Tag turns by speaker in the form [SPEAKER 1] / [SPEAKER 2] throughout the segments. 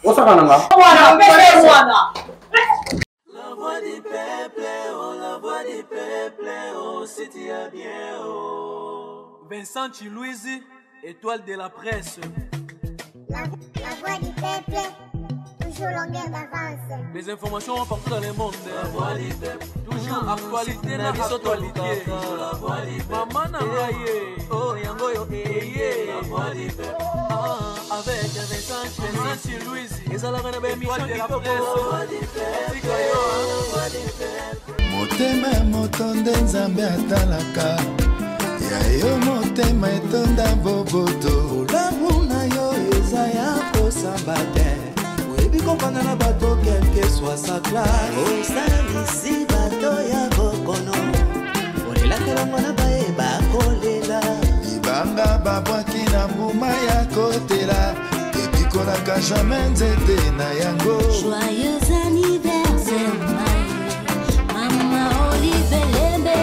[SPEAKER 1] Osaka na nga.
[SPEAKER 2] La voix du peuple, oh la voix du peuple, oh si tu as bien, oh.
[SPEAKER 3] Vincent Chiluizi, étoile de la presse.
[SPEAKER 4] La voix du peuple, toujours longueur d'avance.
[SPEAKER 3] Les informations partout dans le monde. La voix du peuple, toujours actualité na actualité.
[SPEAKER 2] La voix du peuple,
[SPEAKER 3] maman na ngai ye.
[SPEAKER 2] Oh yango yo eh La voix du peuple,
[SPEAKER 3] ah, avec Vincent Vincent Chiluizi, ezalaka na ba émission de la presse. Tika yo.
[SPEAKER 5] Motema ya moto nde Nzambe atalaka, ya yo motema etonda boboto.
[SPEAKER 2] Bolamu na yo eza ya kosamba te, oyebi kopanda na bato quelque soit sa classe.
[SPEAKER 6] Osalisi bato ya bokono, olelaka bango na baye bakolela.
[SPEAKER 5] Libanga babwaki na mbuma ya kotela, epikolaka jamais nzete na yango.
[SPEAKER 7] Joyeux anniversaire, Mama Olive Lembe.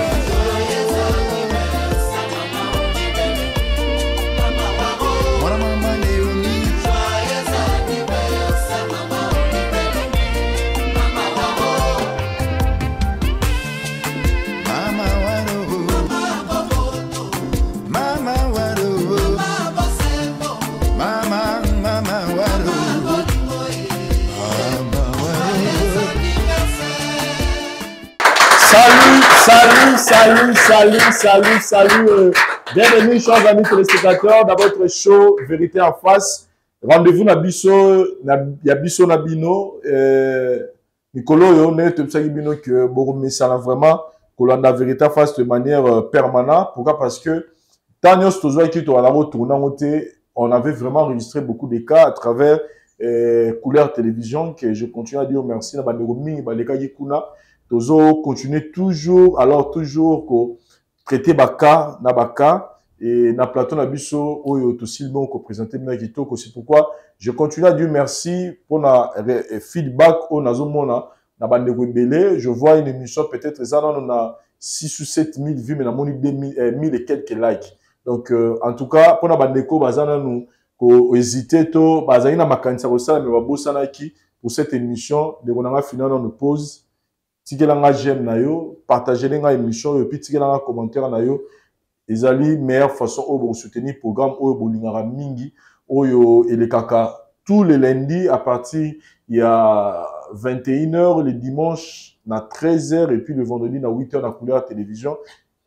[SPEAKER 5] Mwana mama Leoni, mama waro, mama waro, mama mama waro, mama waro.
[SPEAKER 1] Salut, salut, salut, salut, salut, salut. Bienvenue, chers amis téléspectateurs, dans votre show Vérité en face. Rendez-vous na biso, na, ya biso na bino. Mikolo oyo, ndenge toyebisaki bino que bokomesana vraiment kolanda Vérité en face de manière permanente. Pourquoi? Parce que tant nyonso tozwaki tozala kotourne yango te, on avait vraiment enregistré beaucoup de cas à travers Couleur Télévision, que je continue à dire merci na bandeko mingi balekaki kuna. Tozo continuer toujours, alors toujours ko traiter baka na baka et na plateau na biso oyo tosili bon ko présenter bino kitoko. C'est pourquoi je continue à dire merci pour na feedback oyo nazomona na bandeko ebele. Je vois une émission peut-être eza nano na 6 ou 7000 vues, mais namoni 2000, 1000 et quelques likes. Donc en tout cas pour na bandeko baza nanu ko hésiter to bazali na makanisa kosala, mais babosanaki pour cette émission ndeko nanga final nanu pause. Tikela nga j'aime na yo, partager nga émission et puis tikela nga commentaire na yo. Ezali meilleure façon oyo bo soutenir programme oyo bolingaka mingi oyo elekaka tous les lundis à partir ya vingt et une heures, le dimanche na treize heures et puis le vendredi na huit heures na Couleur Télévision.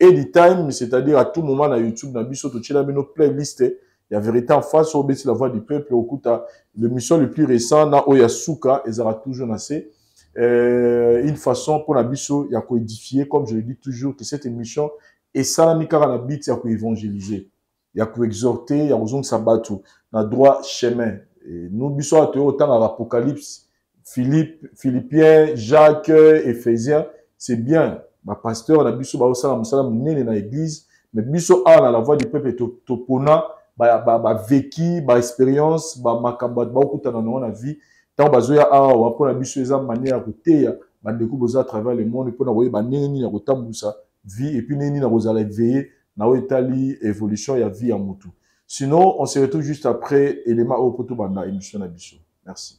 [SPEAKER 1] Anytime, c'est-à-dire à tout moment na YouTube na biso totiela bino playlist ya Vérité en face oyo obeti la voix du peuple okuta l'émission le plus récent na oyo ya suka ezalaka toujours na se. Une façon pour na biso ya koédifier, comme je le dis toujours, que cette émission esalami kaka na but ya koévangéliser, ya koexhorter, ya kozongisa bato na droit chemin. Et nous biso awa toyei kotanga Apocalypse, Philippe, Philippiens, Jacques, Éphésiens, c'est bien. Ba pasteur na biso baosala mosala monene na église, mais biso awa na la voix du peuple topona ba vécu, ba expérience, ba makambo bato baokutana nango na vie. Ntango bazoya awa mpona biso eza manière ya koteya bandeko boza à travers le monde mpona koyeba ndenge nini ya kotambusa vie et puis ndenge nini ya kozala éveillé na oyo etali évolution ya vie ya motu. Sinon, on se retrouve juste après élément oyo po tobanda émission na biso. Merci.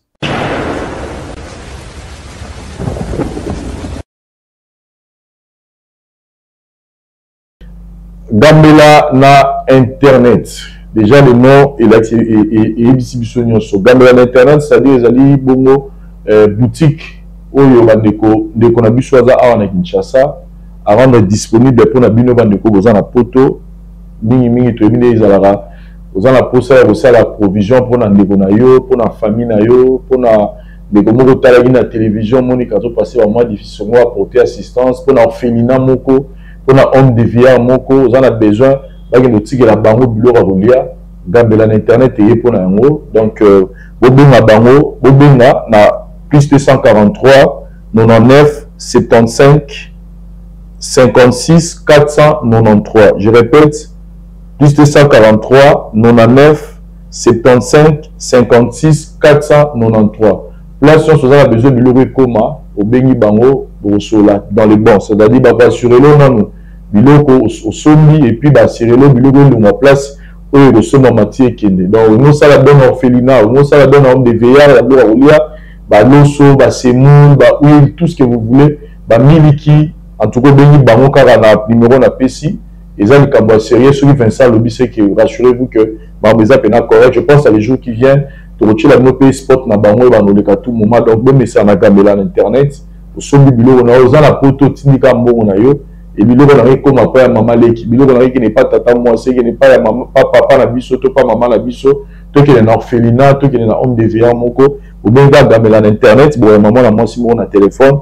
[SPEAKER 1] Gambela na internet. Déjà le nom eyebisi biso nyonso. Gambela na internet, c'est-à-dire ezali bongo boutique oyo bandeko ndeko na biso aza awa na Kinshasa a rendre disponible mpona bino bandeko boza na poto. Mingi mingi toyebi nde ezalaka oza na posa ya kosala provision mpona ndeko na yo, mpona famille na yo, mpona ndeko moko otalaki na télévision Monica azopase ba mois difficile ngo apporter assistance, mpona orphelinat moko, mpona homme de vieillard moko oza na besoin bakende kotikela bango biloko ya kolia. Gambela na internet eye mpona yango. Donc bobenga bango, bobenga na plus 243 99 75 56 493. Je répète, plus 243 99 75 56 493. Place nyonso oza na besoin biloko ekoma, obengi bango, bokosola dans le bon, c'est-à-dire bakoassurer lo nanu biloko osombi et puis basirelo biloko elongwa place oyo ekosombama ti ekende. Donc olingi osala don na orphelinat, olingi osala don na homme de veillard ya biloko ya kolia, baloso, basemoule, bahuile, tout ce que vous voulez, bamiliki. En tout cas obengi bango kaka na numéro napesi, eza likambo ya sérieux. Soki Vincent alobi, c'est que rassurez-vous que bango eza pena correct. Je pense à les jours qui viennent, tokotiela bino mpe spot na bango oyo banoleka tout moment. Donc bomesana na gambela na internet, osombi biloko na yo, oza na poto, otindika mbongo na yo e biloko na yo ekóma pa ya mama leki, biloko na yo ekende pa tata mwasi, ekende pa ya mama, pa papa na biso to pa mama na biso, tokende na orphelinat, tokende na homme de veillard moko. Obengi kaka gambela na internet, boya mama na mwasi moko na telefone,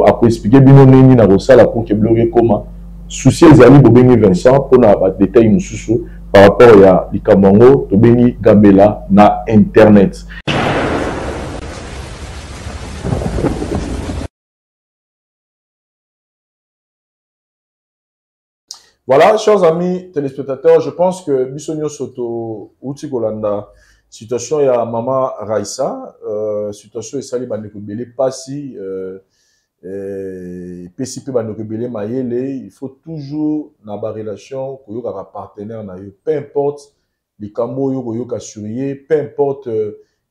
[SPEAKER 1] akoexplike bino ndenge nini akosala pour ke biloko ekóma. Souci ezali, bobengi Vincent mpona badetail mosusu par rapport ya likambo yango. Tobengi gambela na internet. Voilà, chers amis téléspectateurs, je pense que biso nyonso touti kolanda situation ya mama Raissa, situation esali bandeko ebele pasi, epesi mpe bandeko ebele mayele. Il faut toujours na barelation koyokaka partenaire na yo, peu importe likambo oyo koyoka sur ye, peu importe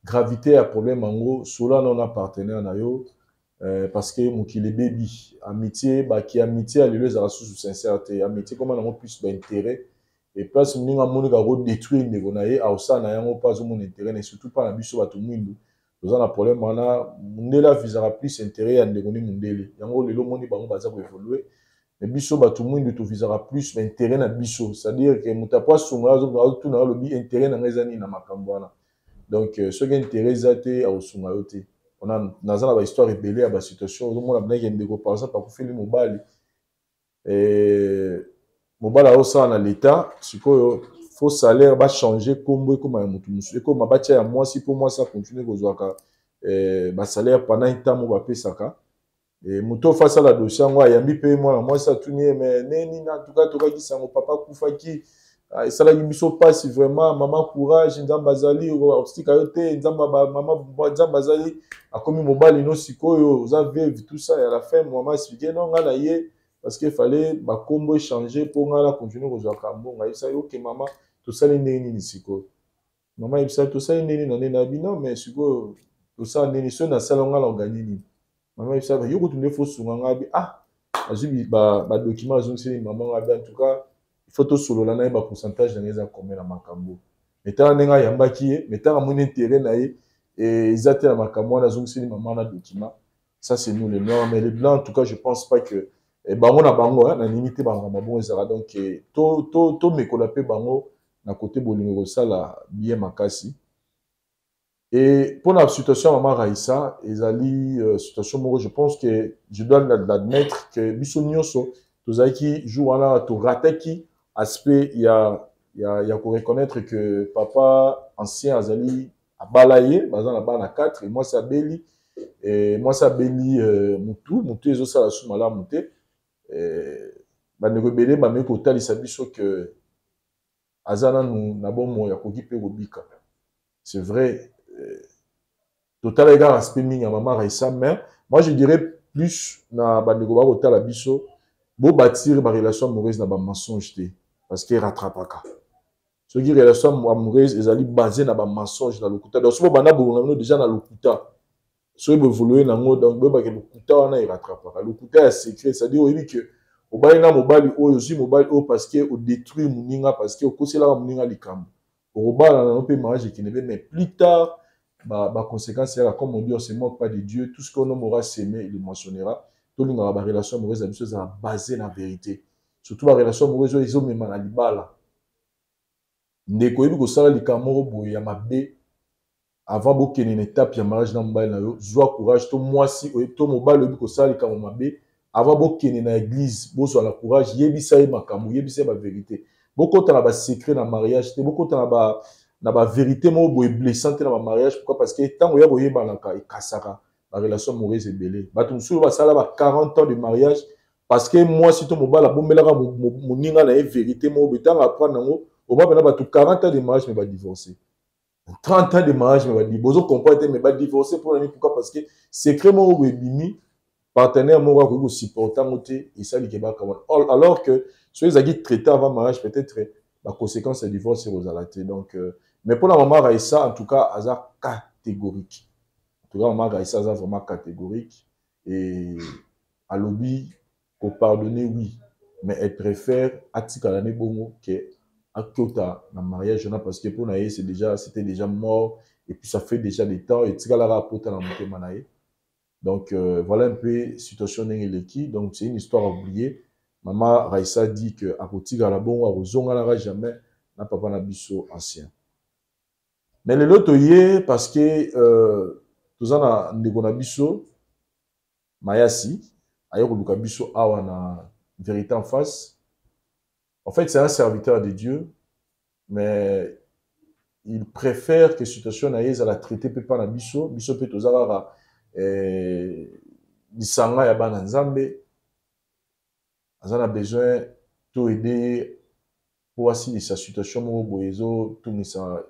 [SPEAKER 1] gravité ya problème yango, sola na partenaire na yo, parce que mokili ebebi. Amitié, baki amitié ya lelo ezala susu sincère te. Amitié koma nango plus baintérêt et place moninga amonika kodétruire ndeko na ye, aosala na yango mpo azomona intérêt na, surtout mpa na biso bato mwindu toza na problème wana. Mundele avisaka plus intérêt ya ndeko ni mundele, yango lelo omoni bango baza koévolue, mais biso bato mwindu tovisaka plus baintérêt na biso. C'est-à-dire que moto apo asunga, azotuna, alobi intérêt na ngai eza nini na makambo wana. Donc soki intérêt eza te, akosunga yo te. Naza na bahistoire ebele ya basituation ozomona ndenge ndeko par exemple akufeli mobali, mobali azosala na l'état. Sikoyo faux salaire bachange nkombo, ekóma ya motu mosusu, ekóma batia ya mwasi mpo mwasi akontinue kozwaka basalaire pendant ntango bapesaka. Moto oyo asala dossier yango ayambi mpe mwana mwasi, atuni ye: "Me neni? En tout cas tokaki sango papa akufaki, esalaki biso mpasi vraiment. Mama, courage, Nzambe azali, osika yo te, Nzambe, mama, Nzambe azali." Akomi mobali no sikoyo oza veuve, tout ça. À la fin mama expliqué: "Non, ngai na ye parce que fallait bakombo échanger mpo ngai na continue kozwaka mbongo." Ayebisa ye: "Ok mama, tosali ndenge nini sikoyo?" Mama ayebisa: "Tosali ndenge nini na ndenge na bino? Mais sikoyo tosala ndenge nini? Soki nasala, ngai na oganye nini?" Mama ayebisa: "Yo kutu nde fo sunga ngai." Abi: "Ah." Azwi badocument, azongiseli mama. Ngai abi: "En tout cas il faut tosolola na ye, bapourcentage na ngai eza combien na makambo?" Mais tala ndenge ayambaki ye, mais ntango amoni intérêt na ye eza te na makambo wana, azongiseli mama na document. Ça, c'est nous les noirs, mais les blancs, en tout cas, je pense pas que bango na bango na nini te, bango bango ezalaka. Donc tomekola mpe bango na kote bolingo, kosala bien makasi. Et pour la situation Maman Raïssa, ezali situation moko, je pense que je dois l'admettre que biso nyonso tozalaki jour wana, torataki aspect ya koreconnaître que papa ancien azali abala ye, baza na bana 4, mwasi abeli, mwasi abeli mutu ezosala su malamu te. Bandeko ebele bameki kotalisa biso ke aza nanu na bomoi, akoki mpe kobika. C'est vrai, totalaki kaka aspect mingi ya mama Raissa, mais moi je dirais plus na bandeko bakotala biso: bobâtir barelation amoureuse na bamensonge te, parce que rattrapaka. Soki relation amoureuse ezali basé na bamensonge, na lokuta, donc soki bobanda bolonga bino déjà na lokuta, soki boévolue nango, donc boyebake lokuta wana erattrapaka. Lokuta ya secret, c'est-à-dire oyebi ke obali na mobali oyo, ozwi mobali oyo parce que odétruire moninga, parce que okoselaka moninga likambo, okobala nango mpe mariage ekende mpe, mais plus tard baconséquence yaka. Comme on dit, on se moque pas de Dieu: tout ce qu'on homme aura semé, il le moissonnera. Tolingaka barelation amoureuse na biso ezala basé na vérité, surtout barelation amoureuse oyo ezomema na libala. Ndeko, oyebi kosala likambo moko boye ya mabe, avant bokende na étape ya mariage na mobali na yo, zwa courage. To mwasi to mobali, oyebi kosala likambo mabe, avant bokende na église, bozwa na courage, yebisa ye makambo, yebisa ye bavérité. Bokota na basecret na mariage te, bokota na bavérité moko boye blessant te na bamariage. Pourquoi? Parce que ntango ya koyebanaka ekasaka barelation amoureuse ebele. Bato mosusu basala ba 40 ans de mariage parce que mwasi to mobali abombelaka moninga na ye vérité moko boye. Ntango apprendre yango, omwa mpena bato 40 ans de mariage mais badivorce, 30 ans de mariage mais badi bozo comprendre te, mais badivorce mpona nini? Pourquoi? Parce que secret moko boye ebimi. Partenaire moko akoki kosupporte yango te, esali ke bakabwana, alors que soki ezalaki traité avant mariage, peut-être baconséquence ya divorce ekozala te. Donc mais mpona mama Raissa, en tout cas aza catégorique. En tout cas mama Raissa aza vraiment catégorique et alobi kopardonner, oui, mais elle préfère atikala ne bongo ke akota na mariage wana, parce que mpona ye c'est déjà c'était déjà mort et puis ça fait déjà des temps etikalaka akota na motema na ye. Donc voilà un peu situation ndenge eleki. Donc c'est une histoire oubliée. Mama Raissa dit que akotikala bongo, akozonganaka jamais na papa na biso ancien. Mais lelo toye parce que toza na ndeko na biso Mayasi aye koluka biso awa na Vérité en face. En fait, c'est un serviteur de Dieu, mais il préfère que situation na ye ezala traité mpe mpa na biso. Biso mpe toza kaka lisanga ya bana Nzambe. Aza na besoin to aider ye mpo asilisa situation moko boye ezotumisa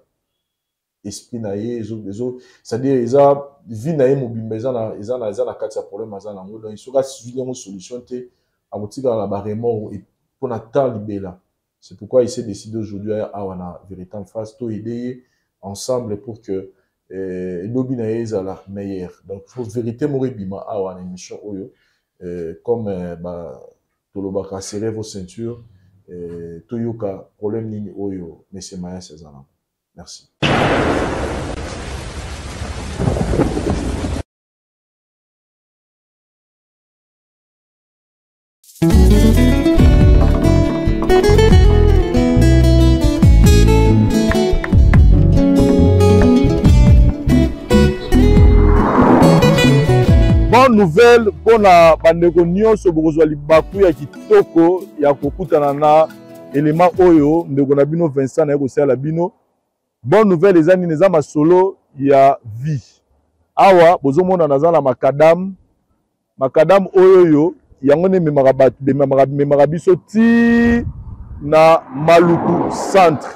[SPEAKER 1] esprit na ye, ezo c'est-à-dire eza vie na ye mobimba eza na kati ya problème aza nango. Donc soki azwi yango solution te, akotikala na baremords mpona temps libela. C'est pourquoi il s'est décidé aujourd'hui awa na Vérité en face to aider ye ensemble pour que lobi na ye ezala meilleur. Donc faut vérité moko ebima awa na émission oyo. Comme ba tolobaka, serrez vos ceintures, toyoka problème nini oyo monsieur Mayasi aza nango. Merci. Bonne nouvelle mpona bandeko nyonso, bokozwa libaku ya kitoko ya kokutana na elema oyo ndeko na bino Vincent naye kosala bino. Bonne nouvelle eza nini? Eza masolo ya vie. Awa bozomona naza na makadam, makadam oyo oyo yango nde ememaka bato, memaka biso ti na Maluku centre,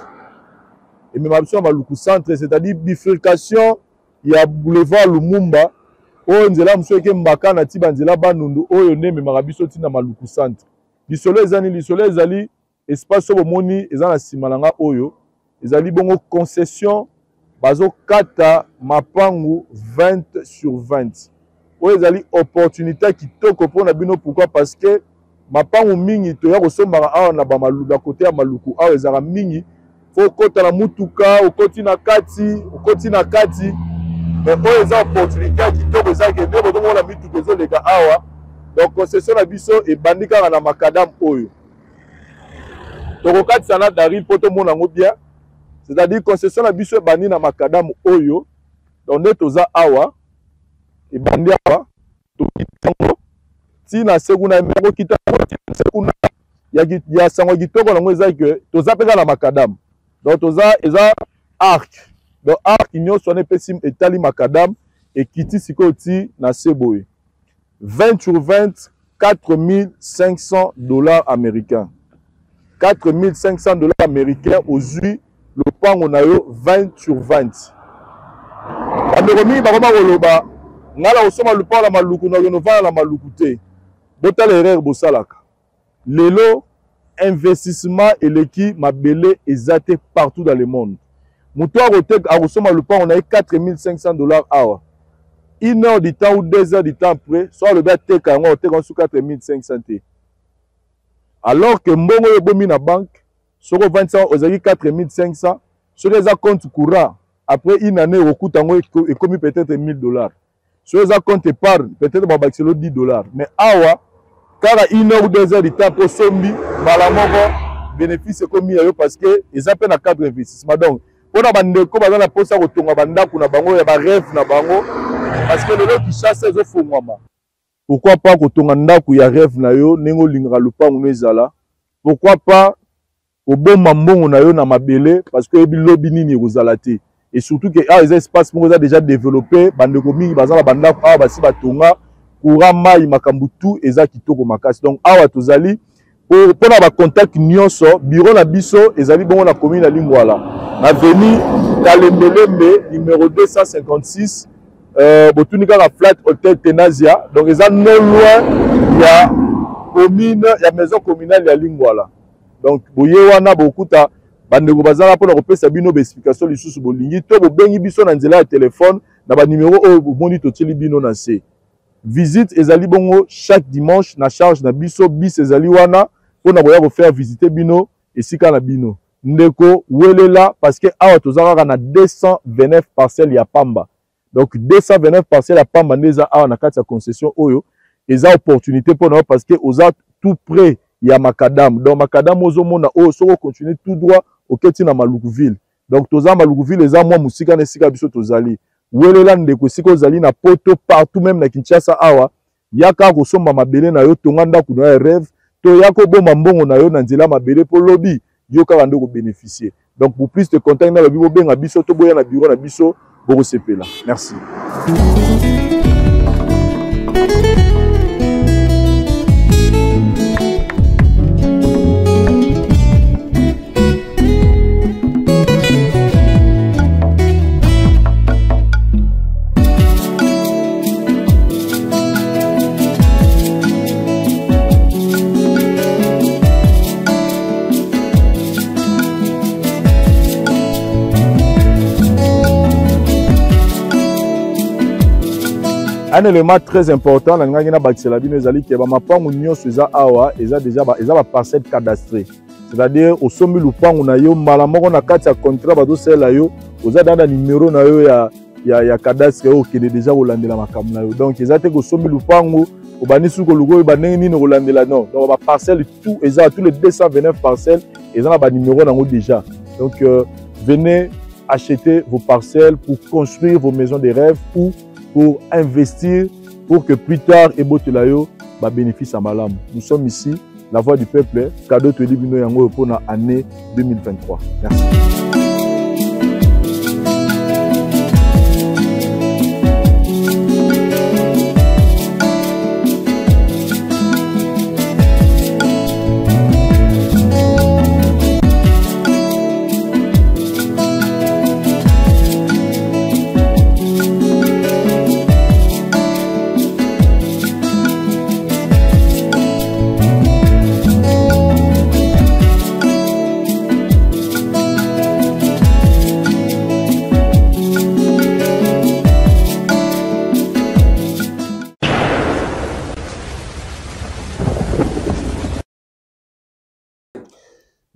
[SPEAKER 1] ememaka biso na Maluku centre, c'est-à-dire bifurcation ya boulevard Lumumba, oyo nzela mosusu eke Mbakana ti banzela Bandundu, oyo nde ememaka biso ti na Maluku centre. Lisolo eza nini? Lisolo ezali espace oyo bomoni eza na nsima na nga oyo ezali bongo concession, bazokata mapangu 20 sur 20. Oyo ezali opportunité kitoko mpona bino. Pourquoi? Parce que mapangu mingi toya kosombaka awa na bamalu, na kote ya Maluku awa, ezalaka mingi fo okota na mutuka, okoti na kati, okoti na kati. Mais oyo eza opportunité ya kitoko, eza ke nde bozomona mituka ezoleka awa. Donc concession na biso ebandi kaka na makadam oyo tokokatisa na Daril mpo tomona yango bien. C'est-à-dire concession na biso ebandi na makadam oyo. Donc nde toza awa, ebandi awa, tokita yango ntina se kuna, me kokita yango ntina se kuna ya sango kitoko nango eza ke toza mpe kaka na makadam. Donc toza, eza arc, donc arc nyonso wana epesi etali makadam, ekiti sikoyo ti na se boye. 20 sur 20, 4500 $ américains, 4500 $ américains, ozwi lopango na yo 20 sur 20. Bandeko mingi bakoma koloba: ngai na kosomba lopango na Maluku, na kokende ovanda na Maluku te. Botala erreur bosalaka. Lelo investissement eleki mabele eza te partout dans le monde. Moto akoteka, akosomba lopango na ye 4500 $ awa, une heure du temps ou 2 heures du temps après, so alobi ateka yango, akoteka yango su 4500 te, alors que mbongo oyo ebomi na banque, soki ovandisa ozalaki 4500, soki eza compte courant, après une année okokuta yango ekomi peut-être 1000 $. Soki eza compte épargne, peut-être babakiselo 10 $. Mais awa kaka une heure ou 2 heures du temps mpo sombi, mbala moko bénéfice ekomi ya yo, parce que eza mpe na cadre investissement. Donc mpona bandeko baza na mposa kotonga bandako na bango ya barêve na bango, parce que lelo Kinshasa ezofungwama, pourquoi pas kotonga ndako ya rêve na yo ndenge olingaka lopango no ezala? Pourquoi pas kobomba mbongo na yo na mabele, parce que oyebi lobi nini ekozala te? Et surtout ke awa eza espace moko eza déjà développé. Bandeko mingi baza na bandako awa, basi batonga, courant, mai, makambo tout eza kitoko makasi. Donc awa tozali mpona bacontact nyonso. Bureau na biso ezali bongo na commune ya Lingwala, na avenue Kalembelembe numéro 256. Botuni kaka flat hotel Tenasia, donc eza non loin ya commune ya maison communale ya Lingwala. Donc boye wana bokuta bandeko bazala mpona kopesa bino baexplication lisusu bolingi to bobengi biso na nzela ya telefone na banimero oyo bomoni totieli bino na nse. Visite ezali bongo chaque dimanche na charge na biso, bis ezali wana mpona koya kofaire visiter bino esika na bino. Ndeko welela parce que awa toza kaka na 229 parcelles ya pamba. Donc 229 parcelles ya pamba nde eza awa na kati ya concession oyo, eza opportunité mpona yo parce que oza tout près ya macadam. Donc macadam ozomona oyo soki ocontinue tout droit oketi na Maluku ville. Donc toza Maluku ville eza mwa mosika na esika biso tozali. Welela ndeko esika ozali na poto partout même na Kinshasa awa, yaka kosomba mabele na yo, tonga ndako na yo ya rêve, to yaka kobomba mbongo na yo na nzela mabele po lobi yo kaka nde kobénéficier. Donc pour plus de contact na lobi bobenga biso to boya na bureau na biso, bokosepela. Merci. Un élément très important nalingaki nabakisela bino ezali ke bamapangu nyonso eza awa eza déjà eza ba parcelle cadastrée, c'est-à-dire osombi lupangu na yo mbala moko na kati ya contrat bazosalela yo, oza da na numéro na yo ya cadastre oyo okende déjà kolandela makambo na yo. Donc eza te kosombi lupangu obandi suki koluka oyo bandenge nini kolandela, non. Donc ba parcelle tout eza, tous les 229 parcelles eza na ba numéro nango déjà. Donc venez acheter vos parcelles pour construire vos maisons de rêve ou pour investir pour que plus tard ebotela yo ba bénéfice ya malamu. Nous sommes ici, la voix du peuple, cadeau toyebi bino yango oyo mpona année 2023. Merci.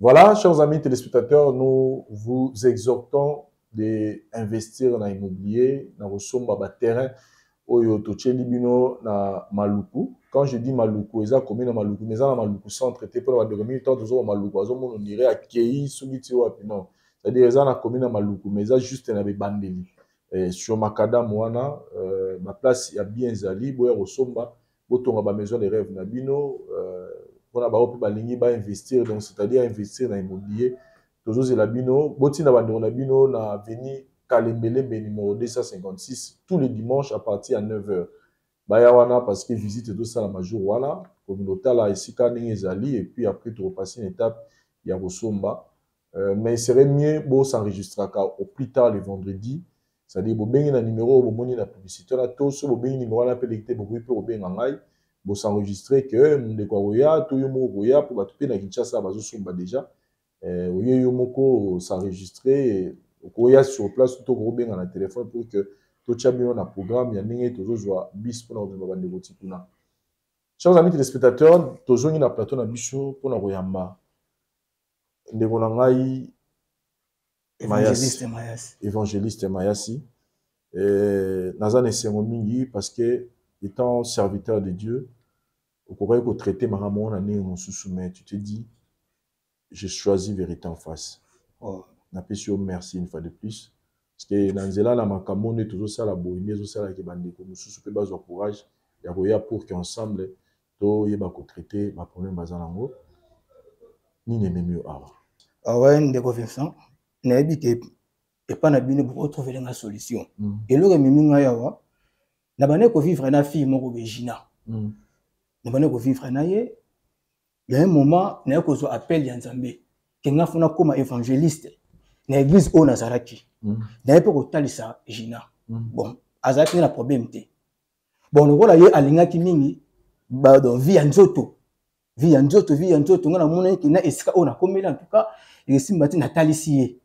[SPEAKER 1] Voilà, chers amis téléspectateurs, nous vous exhortons d'investir dans l'immobilier, dans le terrain, oyo totieli bino na Maluku. Quand je dis Maluku, eza commune na Maluku, mais eza na Maluku centre te, mpona bandeko mingi ntango tozoma Maluku azomona ondire akei soki ti wapi, non. C'est-à-dire eza na commune na Maluku, mais eza juste na bebandeli. Sur macadam wana, ba place ya bien ezali, boya kosomba, botonga ba maison de rêve na bino, mpona bango mpe balingi ba investir, donc c'est-à-dire investir na immobilier. Tozozela bino, botinda bandeko na bino na avenue Kalembelembe numéro 256 tous les dimanches à partir ya 9h. Baya wana parce que visite ezosalama jour wana, komina esika ndenge ezali, et puis après tokopasser une étape ya kosomba. Mais il serait mieux bo s'enregistraka au plus tard le vendredi, c'est-à-dire bobengi na numéro oyo bomoni na publicité wana, to so bobengi numéro wana mpe eleki te, bokoki mpe kobenga ngai, bos'enregistre ke ndeko akoya to yo moko koya, mpo bato mpe na Kinshasa bazosomba déjà. Oye yo moko s'enregistrer, okoya sur place to kobenga na téléphone pour que totia bino na programme ya ndenge tozozwa bis mpona komema bandeko ti kuna. Chers amis téléspectateurs, tozongi na plateau na biso mpona koyamba ndeko na ngai
[SPEAKER 8] Évangéliste Mayasi.
[SPEAKER 1] Évangéliste Mayasi. Naza na esengo mingi parce que étant serviteur de Dieu, okoki kotraiter makambo wana ndenge mosusu, mais tu te dis j'ai choisi vérité en face.
[SPEAKER 8] Oh.
[SPEAKER 1] Napesi yo merci une fois de plus parce que na nzela na makambo nde tozosala boye nde ezosalaki bandeko mosusu mpe bazwa courage ya koya pour que ensemble toyeba kotraiter baproblème baza nango. Nini ememi yo awa?
[SPEAKER 8] Awa ndeko Vincent, nayebi ke epa na bino bokotrouver nga solution. Eloko ememi ngai awa, na bande kovivre na fille moko Begina. Na bande kovivre na ye, il y a un moment naye kozwa appel ya Nzambe ke nga funa koma évangéliste na église oyo nazalaki. Naye mpe kotalisa Gina. Bon, Azalaki na problème te. Bon, lokola ye alingaki mingi ba donc vie ya nzoto, vie ya nzoto, vie ya nzoto, nga namonaki na esika oyo nakomeli, en tout cas esimba te, natalisi ye.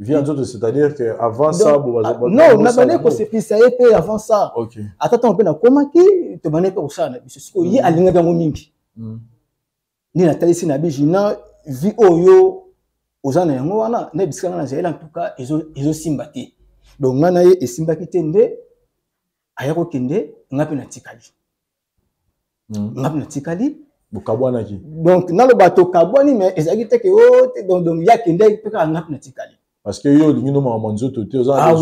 [SPEAKER 1] Vie ya nzoto, c'est-à-dire que avant ça,
[SPEAKER 8] bo non, nabandaki kosepelisa ye mpe avant ça. Ata ntango mpe nakomaki, tobandaki mpe kosala na biso. Sikoyo ye alingaki yango mingi. Nde natalisi na Gina vie oyo oza na yango wana na bisika nga nazali, en tout cas ezosimba te. Donc nga na ye esimbaki te, nde aya kokende, nga mpe natikali. Nga mpe natikali.
[SPEAKER 1] Bokabwanaki?
[SPEAKER 8] Donc naloba tokabwani, mais ezalaki te ke o te. Donc ye akendaki mpe kaka, nga mpe natikali.
[SPEAKER 1] Parce que yo olingi no makambo ya nzoto te, oza na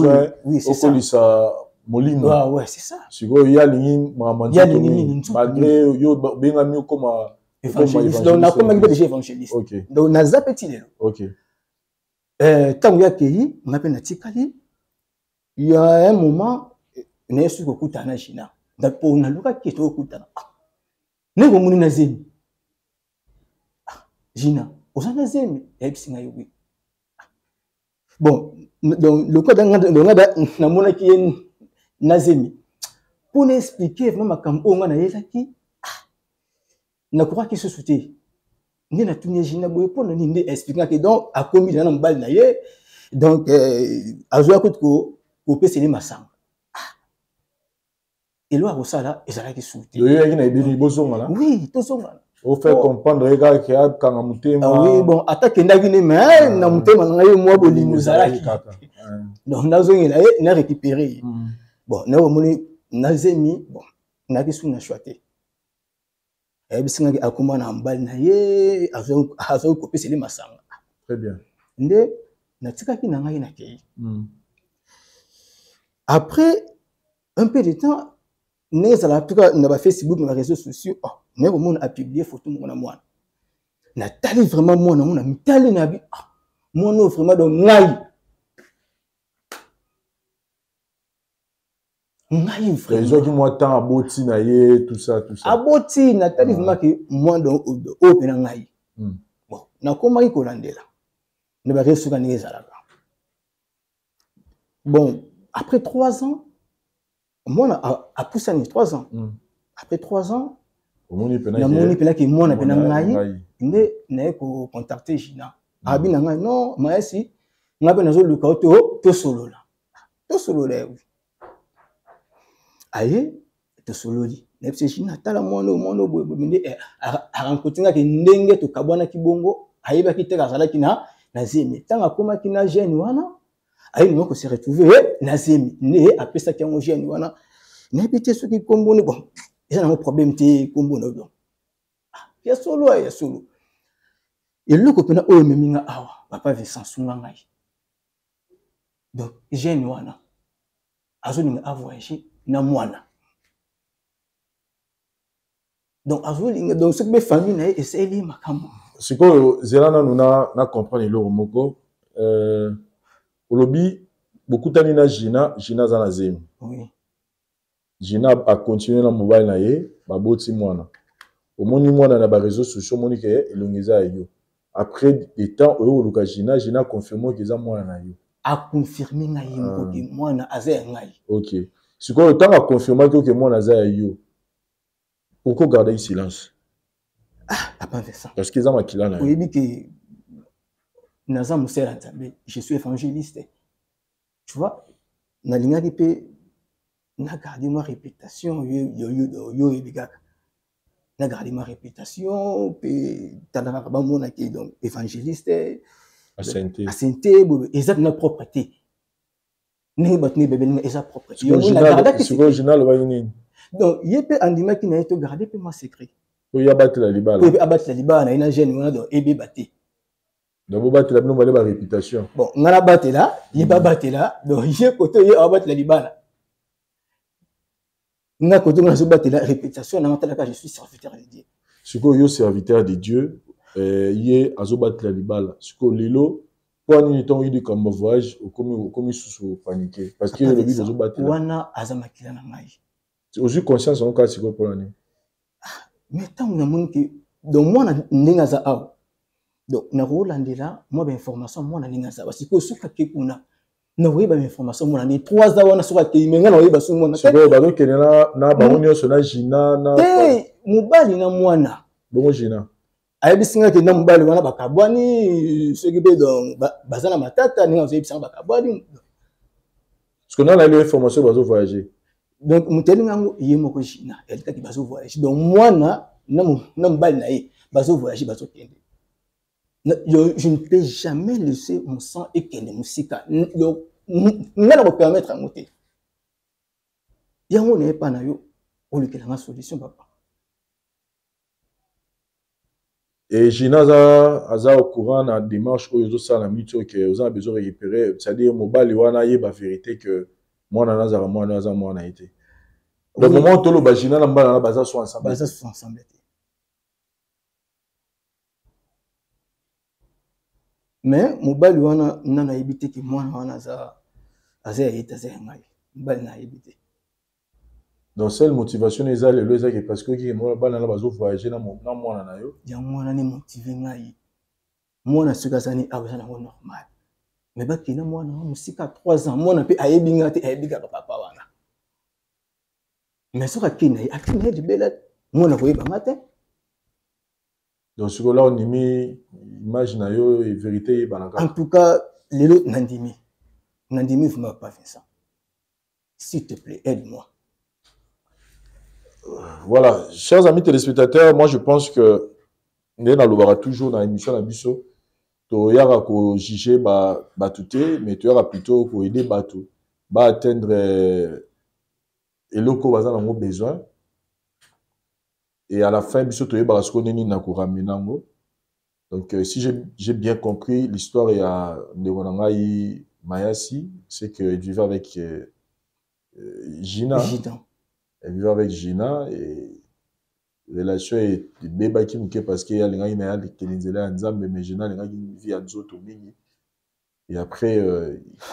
[SPEAKER 1] besoin okolisa molimo.
[SPEAKER 8] Ah ouais, c'est ça.
[SPEAKER 1] Sikoyo ye alingi makambo ya nzoto mingi, malgré yo obengami okoma
[SPEAKER 8] évangéliste. Donc nakomaki mpe déjà évangéliste. Donc naza mpe ti lelo. Ntango ye akei, nga mpe natikali. Ya un moment naye soki kokutana na Gina, mpo nalukaki ete okutana, ndenge omoni na zemi. Gina, oza na zemi? Yayebisi ngai oui. Bon, donc lokola nga namonaki ye na zemi, mpo na expliquer vraiment makambo oyo nga nayelaki, nakokaki susu te. Nde natuni ye, Gina, boye mpo na nini? Nde expliquaki, donc akomi na mobali na ye, donc azwaki kutu kopeseli masanga. Eloko ya kosala ezalaki su te.
[SPEAKER 1] Oyoyaki na ebeli bozongana?
[SPEAKER 8] Oui, tozongana.
[SPEAKER 1] Ofaire comprendre ye kaka ke akanga motema.
[SPEAKER 8] Oui, bon, ata akendaki ne, mais na motema na ngai mwa bolingo ezalaki. Donc nazongela ye, na récupéré ye. Bon, naye omoni nazemi, bon, nayaki su na choix te. Ayebisi ngaki akoma na mobali na ye, azwaki kopeseli masanga.
[SPEAKER 1] Très bien.
[SPEAKER 8] Nde natikaki na ngai, nakei. Après un peu de temps, ndenge ezalaka tuka na bafacebook, na baréseaux sociaux, oh, naye komona apublie photo moko na mwana. Natali vraiment mwana yango, na mitali na bi, ah, mwana oyo vraiment, donc ngai ngai.
[SPEAKER 1] Ezwaki mwa temps, aboti na ye, tout ça, tout ça.
[SPEAKER 8] Aboti, natali vraiment ke mwana oyo mpe na ngai. Bon, nakomaki kolandela na baréseaux soka ndenge ezalaka. Bon, après 3 ans, mwana apusani 3 ans. Après 3 ans, namoni mpenaki mwana mpe na ngai. Nde naye kocontacte Gina. Abi na ngai: non, mayesi, ngai mpe nazoluka yo, tosolola, tosolola. Ye aye, tosololi. Nayebisi Gina: tala mwana oyo, mwana oyo boye. Nde arencontre ngaki ndenge tokabwanaki bongo, ayebaki te azalaki na zemi. Ntango akomaki na jeune wana, aye nima kose retrouve na zemi, nde apesaki yango jeune wana. Nayebi te soki nkombo ne, bon, eza nango problème te, nkombo na yo ya solo, ya solo. Eloko mpena oyo ememi nga awa, papa Vincent, sunga ngai. Donc jeune wana azolinga avoyage na mwana, donc azolinga, donc soki mpe famille na ye esali makambo.
[SPEAKER 1] Sikoyo zela nanu na comprendre eloko moko. Olobi bokutani na Gina, Gina aza na zemi.
[SPEAKER 8] Oui.
[SPEAKER 1] Gina acontinue na mobali na ye, baboti mwana. Omoni mwana na baréseaux sociaux, omoni ke elongi eza ya yo. Après des temps, oyo koluka Gina, Gina confirme ke eza mwana na yo.
[SPEAKER 8] Aconfirme ngai ye moko ke mwana aza ya ngai.
[SPEAKER 1] Ok, sikoyo ntango aconfirmaki oke mwana aza ya yo, pourquoi garder silence?
[SPEAKER 8] Ah, papa Vincent.
[SPEAKER 1] Parce que eza makila na yo.
[SPEAKER 8] Oyebi ke naza mosala ya Nzambe, je suis évangéliste, tu vois. Nalingaki mpe na garde mwa réputation. Yo oyebi kaka, na garde mwa réputation mpe tala kaka bamonaki, donc évangéliste asente boye, eza mpena propre te ndenge bato ne bebelinga, eza propre.
[SPEAKER 1] Sikoyo Gina alobaki nini?
[SPEAKER 8] Donc ye mpe andimaki na ye, to garde mpe mwa secret.
[SPEAKER 1] Oyo abatela libala.
[SPEAKER 8] Oyo abatela libala na ye na jeune wana, donc ebeba te.
[SPEAKER 1] Donc bobatela bino bale baréputation.
[SPEAKER 8] Bon, nga nabatela, ye babatela. Donc ye kote ye abatela libala, nga kote nga nazobatela réputation nanga. Talaka, je suis serviteur de Dieu.
[SPEAKER 1] Sikoyo yo serviteur de Dieu, ye azobatela libala. Sikoyo lelo mpo nini ntongo yi likambo voyage okomi susu paniqué? Parce que olobi ozobatela.
[SPEAKER 8] Wana aza makila na ngai.
[SPEAKER 1] Ozwi conscience yango kaka sikoyo, mpona nini?
[SPEAKER 8] Mais ntango namoni ke donc mwana ndenge aza awa, donc nakolandela mwa bainformation, mwana ndenge aza awa sikoyo, soki ake kuna. Nakoyeba information mwana ni 3 ans wana soki akei me ngai nakoyeba soki mwana
[SPEAKER 1] sikoyo bazokende na bango nyonso na Gina na
[SPEAKER 8] te mobali na mwana
[SPEAKER 1] bongo Gina
[SPEAKER 8] ayebisi ngai kenda mobali wana bakabwani soki mpe donc baza na matata ndenge azoyebisa ngai bakabwani.
[SPEAKER 1] Parce que nana yebi information bazo voyager.
[SPEAKER 8] Donc moto ayebi ngango ye moko Gina yalikaki bazo voyager, donc mwana na mobali na ye bazo voyager, bazokende. Je ne peux jamais laisser mon sang ekende mosika. Donc ngai na kopermettre yango te. Yango nayepa na yo olukela nga solution, papa.
[SPEAKER 1] Et Gina aza, aza au courant na démarche oyo ozosala na miti oyo ke oza na besoin récupérer, c'est-à-dire mobali wana ayeba vérité que mwana na azalaka mwana aza mwana ye te. Donc moment toloba Gina na mbala na baza so ensemble.
[SPEAKER 8] Baza so ensemble te. Mais mobali wana nano ayebi te ke mwana wana aza aza ya ye te, aza ya ngai. Mobali na ayebi te.
[SPEAKER 1] Donc seule motivation eza lelo eza ke parce que oki bana na bazo voyager na mwana na yo.
[SPEAKER 8] Yango wana ne motive ngai. Mwana soki aza ni awa eza nango normal, mais bakenda mwana wa mosika 3 ans, mwana mpe ayebi ngai te, ayebi kaka papa wana. Mais soki akei na ye, akei na ye libela, mwana koyeba nga te.
[SPEAKER 1] Donc sikoyo la ondimi image na yo vérité eyebanaka.
[SPEAKER 8] En tout cas lelo nandimi, nandimi vraiment. Papa Vincent, s'il te plaît, aide-moi.
[SPEAKER 1] Voilà, chers amis téléspectateurs, moi je pense que nde nalobaka toujours na émission na biso, toyaka kojuge bato te, mais toyaka plutôt koaider bato baatteindre eloko baza nango besoin, et à la fin biso toyebaka sikoyo ndenge nini na koramena yango. Donc si j'ai bien compris l'histoire ya ndeko na ngai Mayasi, c'est que il vivait avec Gina.
[SPEAKER 8] Gina.
[SPEAKER 1] Elle vivait avec Gina et relation ebebaki moke parce que alingaki na ye alekeli nzela ya Nzambe, mais Gina alingaki vie ya nzoto mingi. Et après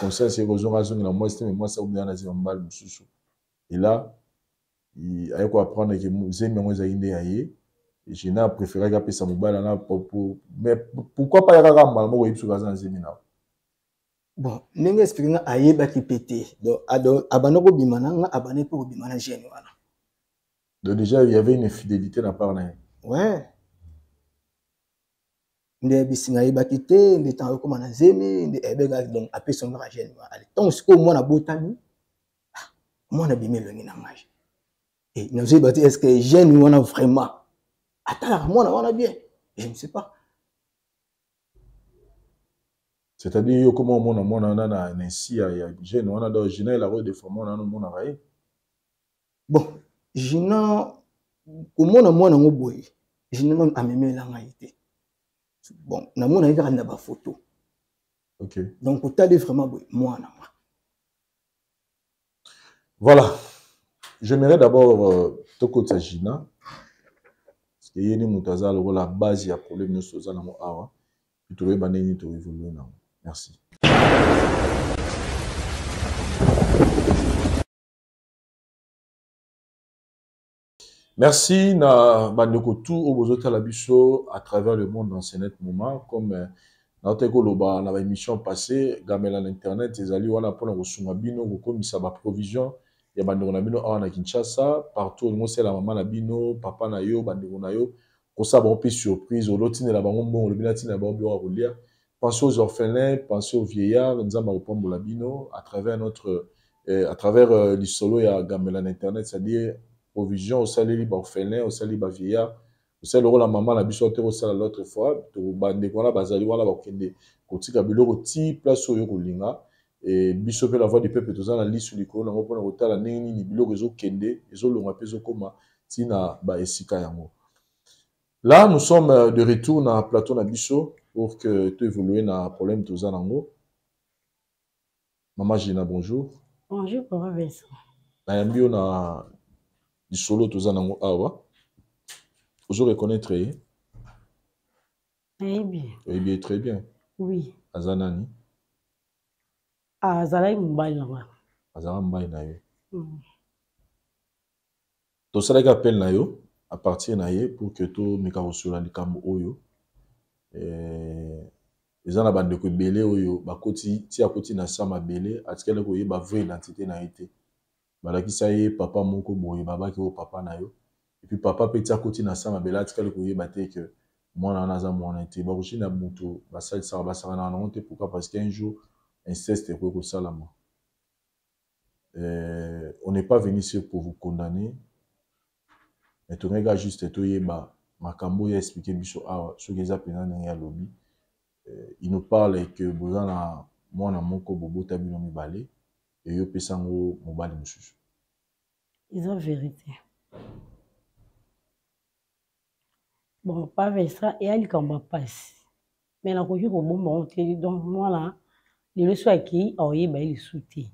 [SPEAKER 1] conscience ekozonga, azongela mwasi te, mais mwasi akobina na zemi mobali mosusu. Et là aye koapprendre ke zemi yango ezalaki nde ya ye. Gina préféraki apesa mobali wana, mais pourquoi pas ya kaka mbala moko oyebi soki aza na zemi na.
[SPEAKER 8] Bon, ndenge explique nga, ayebaki mpe te. Donc abanda kobima na nga, abanda mpe kobima na jeune wana.
[SPEAKER 1] Donc déjà il y avait une infidélité na part na ye.
[SPEAKER 8] Ouais, nde ayebisi nga ayebaki te, nde ntango akokoma na zemi nde ayebekaki. Donc apesi ngo kaka jeune wana. Ale ntango sikoyo mwana abotami, mwana abimi elongi na ngai e nazoyeba te est ce que jeune wana vraiment atalaka mwana wana bien, je ne sais pas.
[SPEAKER 1] C'est-à-dire yo koma omona mwana wana na nsi ya jeune wana, donc Gina elako defo mwana wana omonaka ye.
[SPEAKER 8] Bon, Gina komona mwana yango boye, Gina nano amemela ngai te. Bon, namona ye kaka na bafoto. Donc otali vraiment boye mwana nga.
[SPEAKER 1] Voilà, j'aimerais d'abord tokotisa Gina parce que ye ni moto aza lokola base ya problème nyonso oza nango awa, puis tokoyeba ndenge nini toévolue nango. Merci. Merci na bandeko tout oyo bozotala biso à travers le monde dans ce net moment. Comme naotaki koloba na baémission passée, gamela na internet ezali wana mpona kosunga bino kokomisa baprovision ya bandeko na bino awa na Kinshasa, partout olingo osala mama na bino, papa na yo, bandeko na yo, kosala bango mpe surprise, olotindela bango mbongo, olobi natindela bango biloko ya kolia. Pensez aux orphelins, pensez aux vieillards, Nzambe akopambola bino à travers notre à travers lisolo ya gamela na internet, c'est-à-dire provision osaleli ba orphelin, osaleli ba vieillard, osali lokola mama na biso te kosala l'autre fois, to bandeko wana bazali wana bakokende kotika biloko ti place oyo kolinga. Et biso pe la voix du peuple toza na lisu likolo nango mpona kotala ndenge nini biloko ezokende, ezolonga pe ezokoma ti na ba esika yango. Là, nous sommes de retour na plateau na biso pour que tu évolues na problème toza nango. Maman Gina, bonjour.
[SPEAKER 9] Bonjour, Papa Vincent.
[SPEAKER 1] Nayambi yo na lisolo toza nango awa. Ozo reconnaître ye?
[SPEAKER 9] Nayebi.
[SPEAKER 1] Oyebi ye très bien.
[SPEAKER 9] Oui.
[SPEAKER 1] Aza nani?
[SPEAKER 9] Ah, azalaki mobali na nga.
[SPEAKER 1] Azalaka mobali na yo. Tosalaki appel na yo à partir na ye pour que tomeka kosola likambo oyo. Eza na bandeko ebele oyo bakoti ti akoti na sa mabele, atikali koyeba vraie identité na ye te. Balakisa ye papa moko boye, babaki oyo papa na yo. Et puis papa pe ti akoti na sa mabele, atikali koyeba te que mwana wana aza mwana te. Bakoki na moto basalisaka, basakanaka nango te. Pourquoi? Parce qu'un jour inceste ekoki kosalama. On n'est pas venu ici pour vous condamner, mais tolingi juste toyeba makambo oyo expliquer biso awa soki eza mpenza ndenge alobi. Il nous parle que boza na mwana moko bobota bino mibale eyo pesa yango mobali mosusu.
[SPEAKER 9] Eza vérité. Bon, pas Vincent, eya likambo ya mpasi, mais nakoki kobomba yango te. Donc mwana lelo so akei aoyeba ye lisusu te,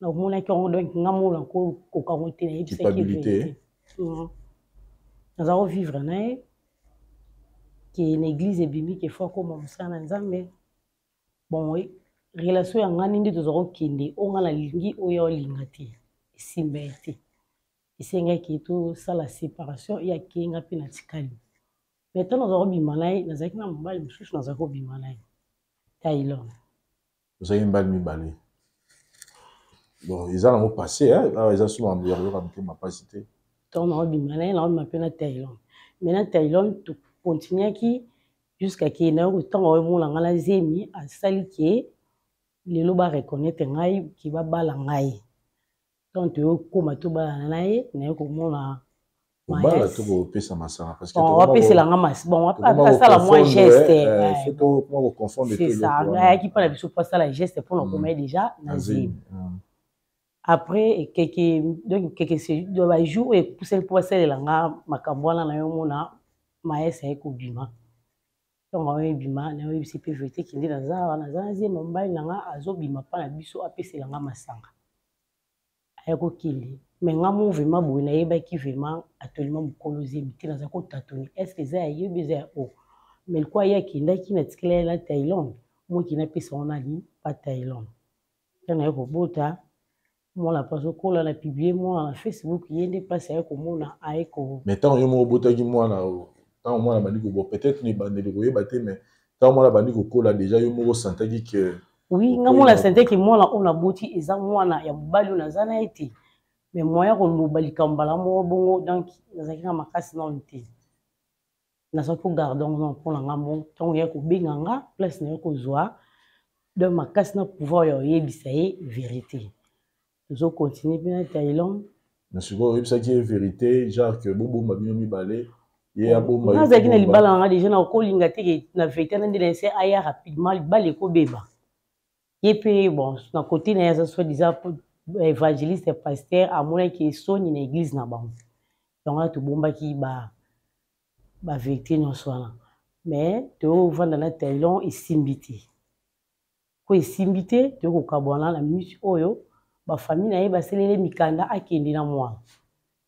[SPEAKER 9] nakomonaki yango. Donc nga moko nakokoka yango te, nayebisaki vérité. Naza kovivre na ye ke na église ebimi ke fo akoma mosala na Nzambe. Bon, relation ya ngani nde toza kokende, oyo nga nalingi oyo olinga te, esimba ye te. Esengaki tosala séparation, ye akei, nga mpe natikali. Mais ntango naza kobima na ye, nazalaki na mobali mosusu, nazalaki kobima na ye Taylor.
[SPEAKER 1] Ozalaki mibali mibale. Bon, eza nango passé, awa eza so makambo ya koyoka motema mpasi te.
[SPEAKER 9] Ntango naobima na ye, naobima mpe na Taylor, mais na Taylor tokontinuaki jusqu'à ke nayo ntango aomona ngai na zemi, asali ke lelo bareconnaitre ngai ke babala ngai. Ntango toyokoma tobalana na ye, naye komona
[SPEAKER 1] kobala to kopesa masanga, parce
[SPEAKER 9] que apesela nga mas bon asala mwa geste, c'est ça. Ayaki mpa na biso mpo asala geste mpona koma ye déjà na zemi. Après keke, donc keke bajour oyo epusaki mpo asalela nga makambo wana, na yo mona mayese aye kobima. Ntango ayo ebima, nayoyebisi mpe vérité kende naza awa, naza na zemi, mobali na nga azobima mpa na biso, apesela nga masanga, aya kokende. Mais nga mo vraiment boye nayebaki vraiment actuellement mokolo zemi te, naza kotatone est ce que eza ya ye obi eza ya o. Mais likuwa ye akendaki, natikela ye na Thaïlande, moki napesa ngo nani pa Thaïlande. Ntango naye kobota mwana mpe azokola, na publie mwana na Facebook, ye nde mpasi aye komona, aye ko
[SPEAKER 1] Mais ntango yo moko obotaki mwana, ntango mwana bandi kobo, peut-être na ebandeli koyeba te, mais ntango mwana bandi kokola déjà, yo moko osantaki que
[SPEAKER 9] Oui, nga mona sentaki mwana oyo naboti eza mwana ya mobali oyo naza na ye te, mais moyen koloba likambo mbala moko bongo, donc nazalaki na makasi nano te, nazalaki kogarde yango nano mpo na nga moko. Ntango ya kobenga nga place na ye kozwa donc makasi na pouvoir ya koyebisa ye vérité, tozocontinue mpe na Thaïlande.
[SPEAKER 1] Na sikoyo oyebisaki ye vérité, genre que bobomba bino mibale, ye abomba?
[SPEAKER 9] Nga azalaki na libala na nga déjà, na kolinga te ke na vérité na nde na ese aya rapidement, libala ekobeba. Ye mpe bon, na côté na ye aza soit disant évangéliste pasteur, amonaki esoni na église na bango, yango wana tobombaki ba bavérité nyonso wana. Mais toyovanda na Thaïlande, esimbi te, po esimbi te, toyei kokabwana. Na minute oyo bafamille na ye baselele mikanda akende na mwana,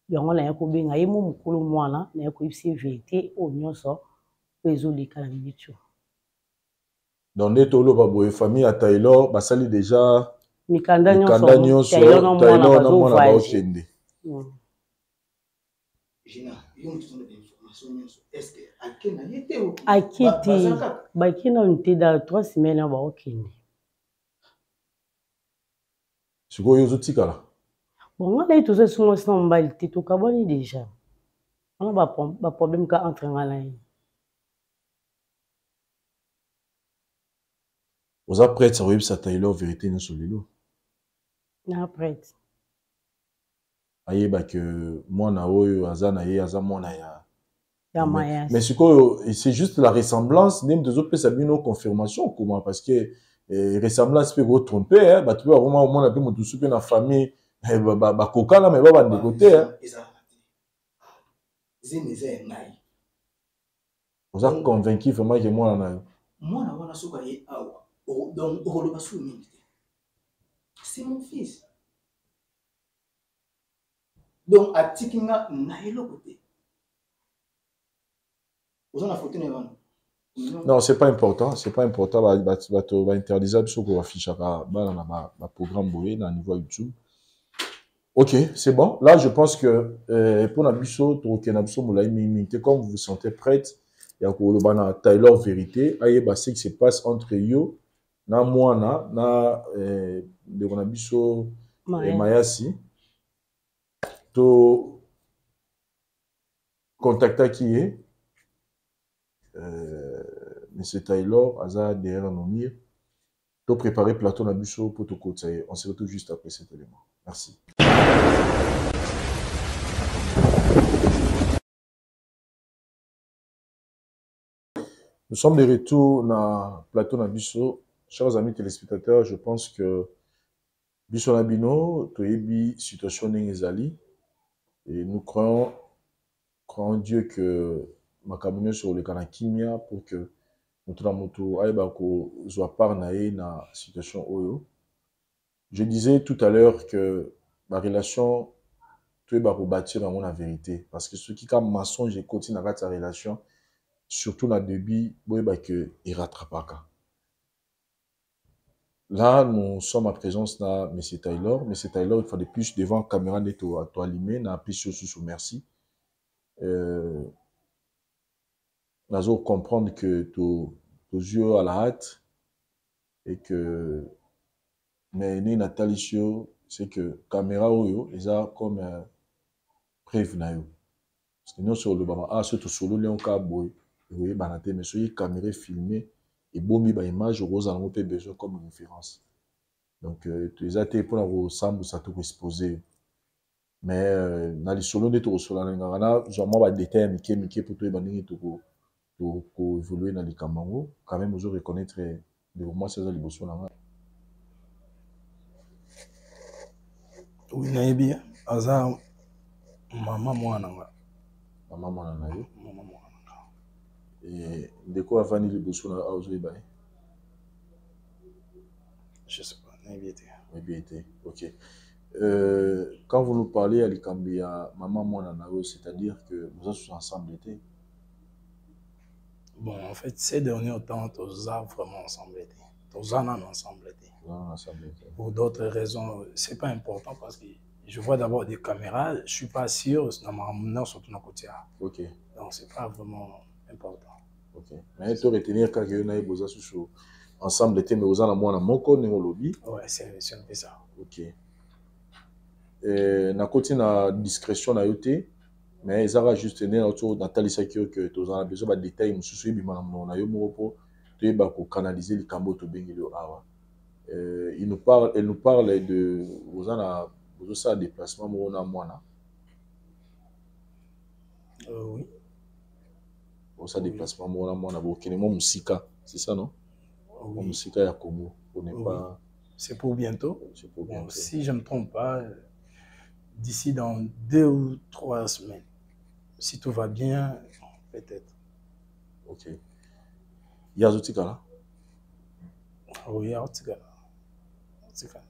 [SPEAKER 9] yango naye kobenga ye mo mokolo mwana, naye koyebisa ye vérité oyo nyonso oyo ezoleka na minute oyo.
[SPEAKER 1] Donc nde toloba boye, famille ya Taylor basali déjà
[SPEAKER 9] mikanda nyonso,
[SPEAKER 1] Taylor na mwana baokende.
[SPEAKER 9] Ake te, bake nanu te, dans 3 semaines awa baokende.
[SPEAKER 1] Sikoyo ozotikala?
[SPEAKER 9] Bon, nga na ye toza esu mwasi na mobali te, tokabwani déjà, wana baproblème ka entre nga na ye.
[SPEAKER 1] Oza prête akoyebisa Taylor vérité nyonso lelo?
[SPEAKER 9] Na prête.
[SPEAKER 1] Ayeba ke mwana oyo aza na ye aza mwana ya
[SPEAKER 9] ya Mayasi.
[SPEAKER 1] Mais sikoyo c'est juste la ressemblance ndenge tozopesa bino confirmation comment, parce que ressemblance mpe kotrompe bato mpe bakoma komona mpe moto mosusu mpe na famille bakokana, me babandeko te.
[SPEAKER 8] Zemi eza ya ngai.
[SPEAKER 1] Oza convaincu vraiment ke mwana na yo?
[SPEAKER 8] Mwana wana soki aye awa, donc okoloba su mingi te, c'est mon fils. Donc atiki nga na eloko te. Oza na photo na ye wana?
[SPEAKER 1] Non, c'est pas important, c'est pas important. Bato bainterdisa biso koaffichaka bana na baprogramme boye na niveau ya YouTube. Ok, c'est bon. Là, je pense que mpona biso tokokende na biso molai mingimingi te. Comme vous vous sentez prête, Ya koloba na Taylor vérité, ayeba ce qui se passe entre yo na mwana na ndeko na biso Mayasi. To contactaki ye Monsieur Taylor aza derrière nos murs. To préparer plateau na biso pour to kotisa ye. On se retrouve juste après cet élément. Merci. Nous sommes de retour na plateau na biso. Chers amis téléspectateurs, je pense que biso na bino toyebi situation ndenge ezali et nous croyons Dieu que makambo nyonso ekoleka na kimia pour que moto na moto ayeba kozwa part na ye na situation oyo. Je disais tout à l'heure que ma relation toyeba kobâtir yango na vérité, parce que soki ka mensonge ekoti na kati ya relation, surtout na début, boyeba que erattrapaka. Là, nous sommes en présence de M. Taylor. M. Taylor, il fallait plus devant caméra de to allumé, n'a plus sur sous merci. Nous comprendre que tes yeux à la hâte et que mais né Nathalie, c'est que caméra oyo eza comme preuve na yo. Parce que nous sur le baba ah surtout solo léon ka boy oui banate mais soki caméra filmée et bomi ba image rose en pe besoin comme référence. Donc tu les as été pour la ressemble ça tout exposer. Mais na les solo de to solo na ngana genre moi ba détail mike mike pour toi baningi to ko ko évoluer dans les Cameroun quand même ozo reconnaître de moi c'est ça liboso na nga.
[SPEAKER 8] Oui nayebi aza mama mwana nga.
[SPEAKER 1] Mama mwana na yo.
[SPEAKER 8] Mama mwana nga.
[SPEAKER 1] Et ndeko avandi liboso na ozo yeba.
[SPEAKER 8] Je sais pas, nayebi te.
[SPEAKER 1] Nayebi te. OK. Quand vous nous parlez à likambi ya mama mwana na yo, c'est-à-dire que vous êtes ensemble été.
[SPEAKER 8] Bon, en fait, ces derniers temps, nous avons vraiment ensemble été. Nous en avons ensemble été. Pour d'autres raisons, c'est pas important parce que je vois d'abord des caméras, je suis pas sûr, dans ma non, surtout dans le côté.
[SPEAKER 1] Ok.
[SPEAKER 8] Donc, c'est pas vraiment important.
[SPEAKER 1] Ok. Mais tu retenir quand il y a eu ensemble été, mais vous en avez moins moko, nous lobby.
[SPEAKER 8] Ouais, c'est un peu ça.
[SPEAKER 1] Ok. Na côté na discrétion na yote, mais ils aura juste né autour Nathalie Sakio que tu en as besoin de détails mususu bima na yo moko tu ba ko canaliser likambo to bengeli awa. Il nous parle, elle nous parle de vous en a vous ça déplacement mo na mwana.
[SPEAKER 8] Oui.
[SPEAKER 1] Vous ça déplacement mo na mwana bo kenemo musika, c'est ça non?
[SPEAKER 8] Oui.
[SPEAKER 1] Musika ya Congo, on n'est
[SPEAKER 8] Oui.
[SPEAKER 1] pas.
[SPEAKER 8] C'est pour bientôt.
[SPEAKER 1] C'est pour
[SPEAKER 8] Bon,
[SPEAKER 1] bientôt.
[SPEAKER 8] si je ne me trompe pas, d'ici dans 2 ou 3 semaines. Si tout va bien, peut-être.
[SPEAKER 1] Ok. Yazotika là?
[SPEAKER 8] Oui, Yazotika. Yazotika.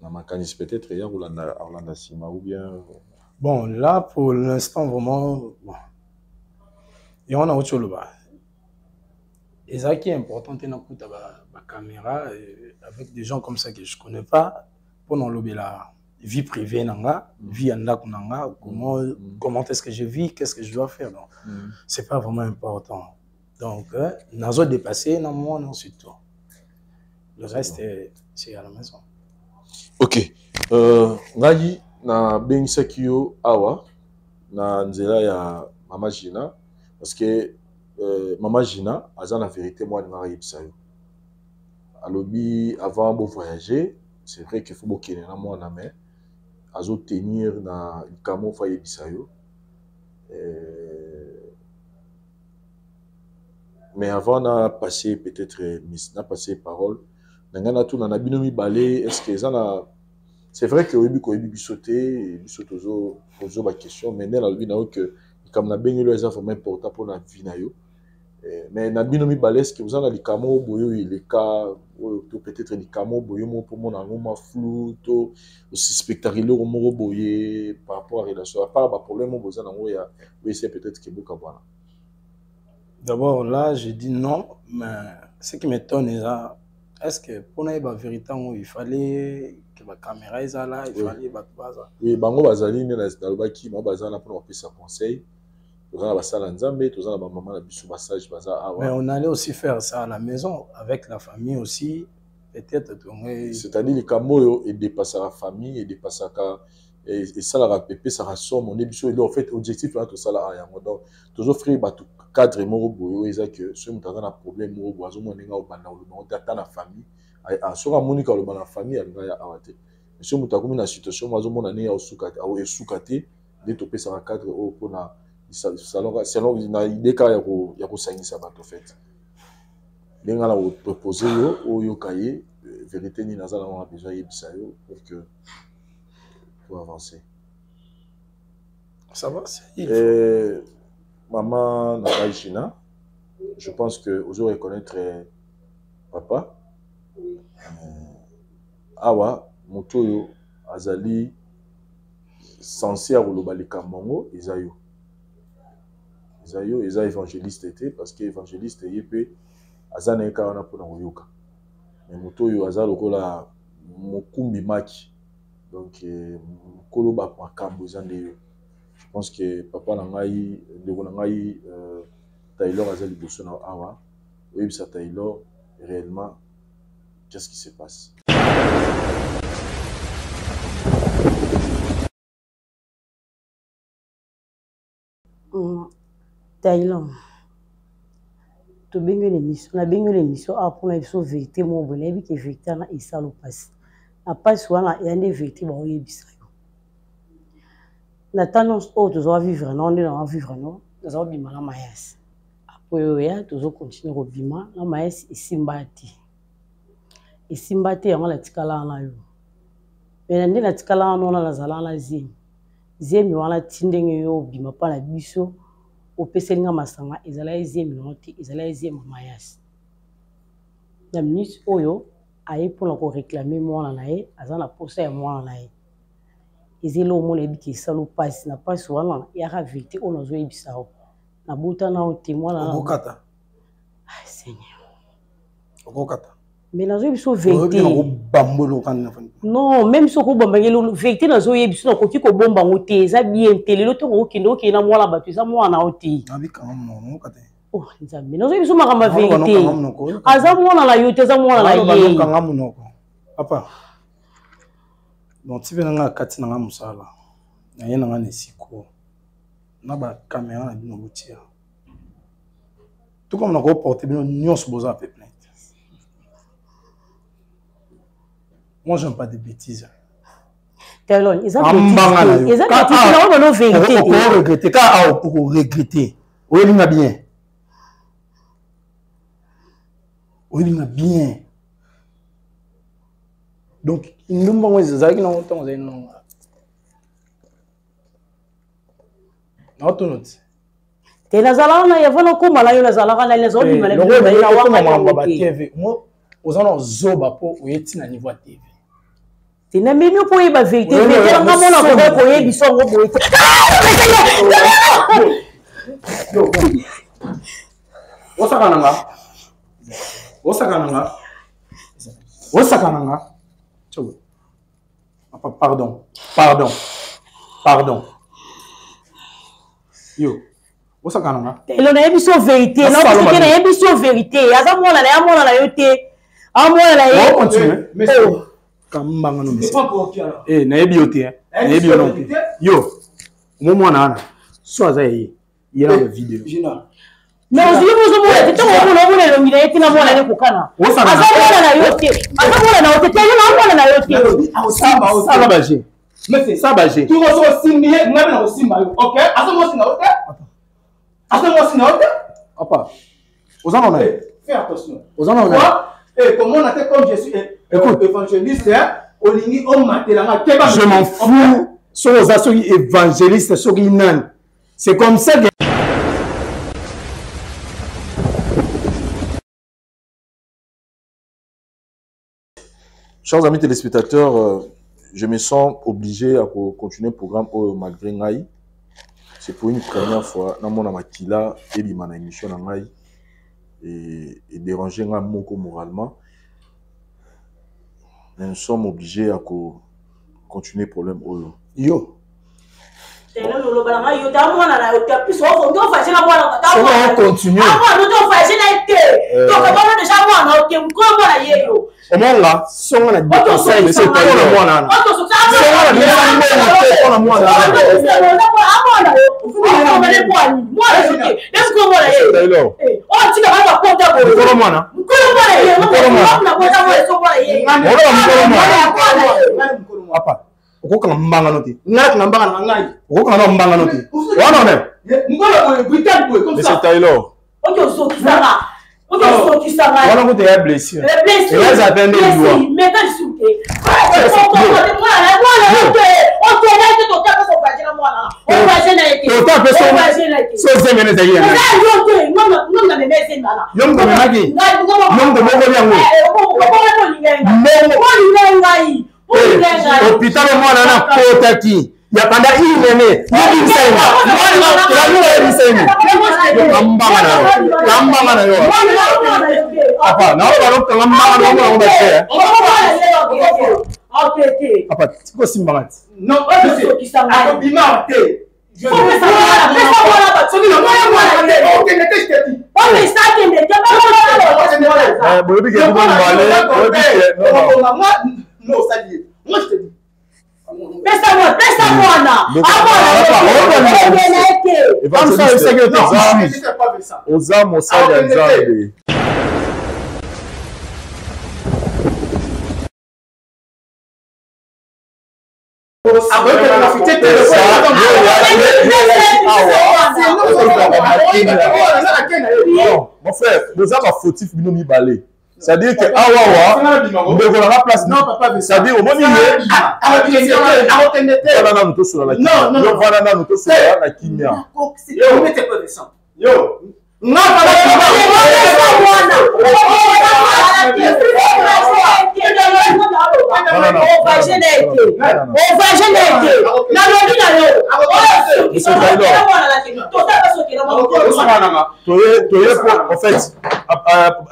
[SPEAKER 1] Na makanisi peut-être ya Rolanda, Orlando Sima ou bien.
[SPEAKER 8] Bon, là pour l'instant vraiment bon. Et on a autre chose là-bas. Et ça qui est important, c'est d'écouter la caméra avec des gens comme ça que je connais pas pour nous lober la vie privée nanga, vie en ndako nanga, comment est-ce que je vis, qu'est-ce que je dois faire. Donc, c'est pas vraiment important. Donc, nazo dépassé, non, moi, non, c'est tout. Le reste, c'est à la maison.
[SPEAKER 1] Ok. Ngai, na bengisaki yo awa, na nzela ya Mama Gina, parce que Mama Gina, aza na vérité, moi, na yebisa yo. Alobi, avant de voyager, c'est vrai qu'il faut bokene na mwana, mais azo tenir na likambo fa yebisa yo. Mais avant na passer peut-être na passer parole, na nga na tuna na bino mibale, est-ce que eza na c'est vrai que oyebi koyebi biso te, biso tozo poser ba question, mais nde nalobi na yo que likambo na bengeli oyo eza vraiment important mpona vie na yo. Mais na bino mibale, est-ce que oza na likambo boye oyo eleka, oyo to peut-être likambo boye moko mpo mona yango mwa flou, to osuspectaka eloko moko boye par rapport à relation, à part ba problème oyo boza nango ya boyesi peut-être ke bokabwana.
[SPEAKER 8] D'abord là, je dis non, mais ce qui m'étonne, est-ce que pour la vérité, il fallait que la caméra soit là, il
[SPEAKER 1] Oui.
[SPEAKER 8] fallait que la baza.
[SPEAKER 1] Oui, bango bazali ne na lobaki, bango bazali na pour apesa conseil. Toza na basala Nzambe, toza na bamama na biso basage baza awa.
[SPEAKER 10] Mais on allait aussi faire ça à la maison avec la famille aussi, peut-être.
[SPEAKER 1] C'est-à-dire likambo oyo edepasaka famille, edepasaka, esalaka, epesaka somo nde biso elo. En fait, objectif wana tosala awa yango. Donc tozofrir bato cadre moko boye oyo eza ke soki moto aza na problème moko boye, azomona ndenge akobanda koloba ngo te, ata na famille, soki amoni kaloba na famille, alinga ya awa te. Soki moto akomi na situation moko, azomona ndenge esuka te, nde topesaka cadre oyo mpona salon na idée kaka ya kosangisa bato. Fait, ndenge nga na kopropose yo, oyoka ye vérité nini aza nango na besoin ayebisa yo pour que pour avancer.
[SPEAKER 10] Ça va.
[SPEAKER 1] Maman na ngai Gina, je pense que ozo reconnaître papa.
[SPEAKER 9] Oui.
[SPEAKER 1] Awa moto oyo azali censé ya koloba likambo yango eza yo, eza yo, eza évangéliste te, parce que évangéliste ye mpe aza na ye kaka wana mpona koyoka. Mais moto oyo aza lokola mokumbi maki, donc mokolo makambo eza nde yo. Je pense que papa na ngai, ndeko na ngai Taylor aza liboso na awa. Oyebisa Taylor réellement qu'est-ce qui se passe.
[SPEAKER 9] Taylor, tobengi l'émission, nabengi l'émission awa mpona biso vérité moko boye. Nayebi ke vérité wana esala mpasi na mpasi wana eya nde vérité baoyebisa yo na temps nyonso oyo tozwa vivre no nde na vivre no. Naza kobima na mayasi, apres oyo ya tozokontinue kobima na mayasi, esimba te, esimba te. Yango natikala na yo me na nde natikala wana wana nazala na zemi. Zemi wana ti ndenge yo obima mpa na biso, opeseli nga masanga, ezalaki zemi nango te, ezalaki zemi mayasi. Na minute oyo aye mpona koreklame mwana na ye, aza na posa ya mwana na ye. Eza eloko mona yebi ke esala mpasi na mpasi wana yaka vérité oyo nazoyebisa yo, nabota na yo te mwana.
[SPEAKER 10] Okokata.
[SPEAKER 9] Ah, Seigneur.
[SPEAKER 10] Okokata.
[SPEAKER 9] Mais nazoyebi biso vérité.
[SPEAKER 10] Non,
[SPEAKER 9] même soki obamba eloko, vérité nazoyebi biso, nakoki kobomba yango te, eza bien te. Lelo ntongo okende, okende na mwana bato, eza mwana yo te. Oh Nzambe, nazoyebi biso makambo ya vérité. Aza mwana na yo te, aza mwana na ye.
[SPEAKER 10] Kanga monoko, papa. Donc ti mpe na nga kati na nga mosala naye na nga na esiko na bakamera na bino botia, tout comme nakoporte bino nyonso boza pe plainte. Moi, j'aime pas des bêtises.
[SPEAKER 9] Talon, eza bêtise, eza bêtise na oyo vérité.
[SPEAKER 10] Oko regretter ka awa, oko regretter. Oyebi nga bien. Oyebi nga bien. Donc ndumba ngo ezalaki nango ntango ozali nango naotono ti
[SPEAKER 9] te. Nazalaka na yavo, nakóma na yo, nazalaka na nazobima na
[SPEAKER 10] makambo ya batv. Oza na zoba mpo oye ntina niveau ya TV.
[SPEAKER 9] Te, namemi mpo oyeba vérité. Vérité nanga mona kokoki koyebisa yango boye te.
[SPEAKER 10] Osaka na nga, osaka na nga, osaka na nga. Papa, pardon, pardon, pardon. Yo osaka na nga.
[SPEAKER 9] Elo, nayebi so vérité, naoke nayebi so vérité. Aza mwana na ye, amwana na yo te, amwana na ye.
[SPEAKER 10] Continue kambanga no mesi. Eh, nayebi yo te, nayebi yo non te. Yo mo mwana wana so aza ye ye na video.
[SPEAKER 9] Mais ozwi bozomona te, ntango omona, omona elongi na ye te na mwana ne kokana. Aza mwana na yo te, aza mwana na yo te te, yo na mwana na yo te.
[SPEAKER 10] Sala baje, sala baje.
[SPEAKER 8] Soki osimbi ye, ngai mpe nakosimba yo. Ok, aza mwasi na yo te, aza mwasi na yo te.
[SPEAKER 10] Papa, oza na ye.
[SPEAKER 8] Fais attention.
[SPEAKER 10] Oza na
[SPEAKER 8] ye. Komona te comme je suis
[SPEAKER 10] Écoute.
[SPEAKER 8] évangéliste, olingi omatela nga keba.
[SPEAKER 10] Je m'en fous soki oza, soki évangéliste, soki nani. C'est comme ça que
[SPEAKER 1] Chers amis téléspectateurs, je me sens obligé à continuer le programme oyo malgré ngai. C'est pour une première fois namona makila ebima na émission na ngai et déranger ngai moko moralement. Mais nous sommes obligés à continuer le problème oyo.
[SPEAKER 10] Yo.
[SPEAKER 8] Omonga songa na mpona mwana wana, songa na mpona mwana. Mokolo mwana, mokolo mwana, papa, okokanga mbanga no te. Ngai nakanga mbanga na ngai, okokanga na mbanga no te wana one.
[SPEAKER 1] Monsieur Taylor,
[SPEAKER 8] wana kuta ya blessure eza pe nde liwa. Tota pe so zemene ezali ya yo moto omemaki, yo moto obokoli yango mbongo hôpital. Mwana wana akotaki ya panda inene, yebisa ye, yebisa ye kambanga na yo, kambanga na yo papa, na oyo balokanga mbanga na yango bate. Papa, tiko simbanga ti.
[SPEAKER 10] Akobima te.
[SPEAKER 1] Boyebi ke bino mibale, boyebi ke
[SPEAKER 9] Pesa mwana, pesa mwana.
[SPEAKER 1] Oza mosali ya Nzambe. Mon frère, boza bafautif bino mibale, c'est-à-dire que awawa ndeko nanga place, c'est-à-dire omoni ye, wana nanu tosola na kimia, yo wana nanu tosola na kimia.
[SPEAKER 10] Yo.
[SPEAKER 9] Nalobi na yo.
[SPEAKER 1] Toye po, en fait,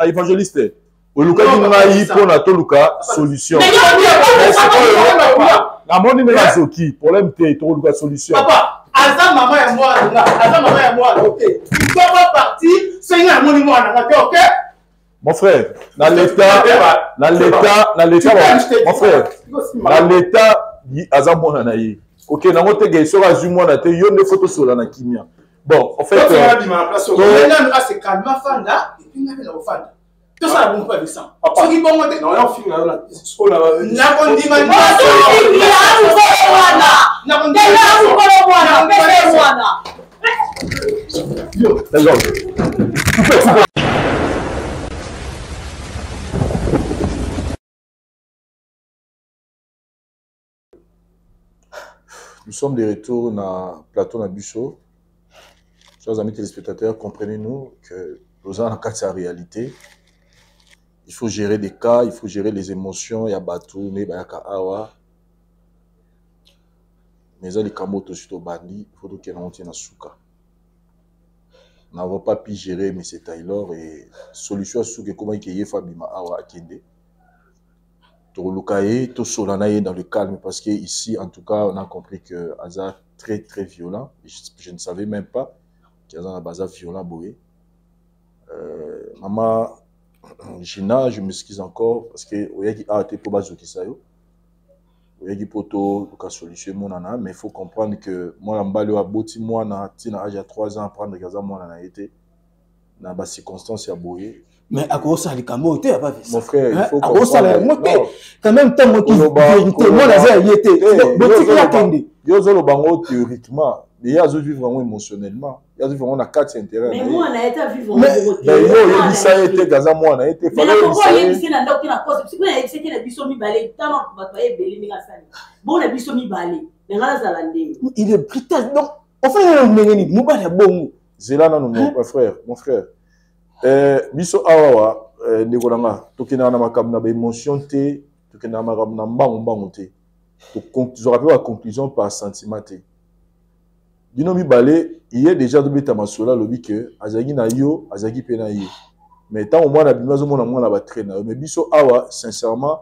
[SPEAKER 1] évangéliste, olukaki ngai mpona toluka solution. Namoni ndenge azoki problème te, tokoluka solution.
[SPEAKER 10] Aza mama ya mwana nga, aza mama ya mwana, ok, il doit pas partir soki nga namoni mwana nga te, ok.
[SPEAKER 1] Mon frère, na l'état, na l'état, na l'état, mon frère, na l'état aza mwana na ye, kokende yango te ke soki azwi mwana te, yo nde fo tosola na kimia. Bon, en fait,
[SPEAKER 10] Tosala bongo mpe Vincent, soki bongo te nakondima.
[SPEAKER 1] Nous sommes de retour na plateau na biso. Chers amis téléspectateurs, comprenez-nous que nous avons la réalité. Il faut gérer des cas, il faut gérer les émotions. Ya batu, ne bayaka awa. Mais ça, les kambo tosi bandi, il faut que nous na suka. Nous n'avons pas pu gérer M. Taylor et solution suka comment il y a Fabima awa akende. Toluka ye, tosola na ye dans le calme, parce que ici, en tout cas, on a compris que aza très très violent. Je ne savais même pas qu'aza na baza violent boye. Maman Gina, je m'excuse encore parce que oyaki awa te mpo bazokisa yo, oyaki mpo toluka solution emonana. Mais il faut comprendre que mwana mobali oyo aboti mwana ntina age ya 3 ans, apprendre ke aza mwana na ye te na bacirconstance ya boye.
[SPEAKER 8] Mais akosala likambo oyo te ya
[SPEAKER 1] Mon frère, il faut
[SPEAKER 8] akosala yango te quand même. Ntango ki vérité, mwana aza ya ye te, botiki akende.
[SPEAKER 1] Yo ozoloba yango théoriquement, mais ye azovivre yango émotionnellement, ye azovivre yango na kati ya intérêt.
[SPEAKER 9] Mais mwana ye te avivre yango
[SPEAKER 1] te. Yo oyebisa ye te aza mwana ye te.
[SPEAKER 9] Oyebisi na ndako te na kosa biso, nayebisi te na biso mibale, tano bato bayebeli ndenge asali bongo na biso mibale, me ngai nazala ndenge.
[SPEAKER 8] Il est brutal, donc ofai ndenge nini mobali ya bongo?
[SPEAKER 1] Zela nanu, mon frère, mon frère. Biso awawa, ndeko na nga, tokendaka na makambo na baémotion te, tokendaka makambo na mbangu mbangu te, tozwaka mpe baconclusion par sentiment te. Bino mibale, ye déjà tobeta masolo, alobi ke azalaki na yo, azalaki mpe na ye, mais ntango mwana abimi, azomona mwana batrait na yo. Mais biso awa, sincèrement,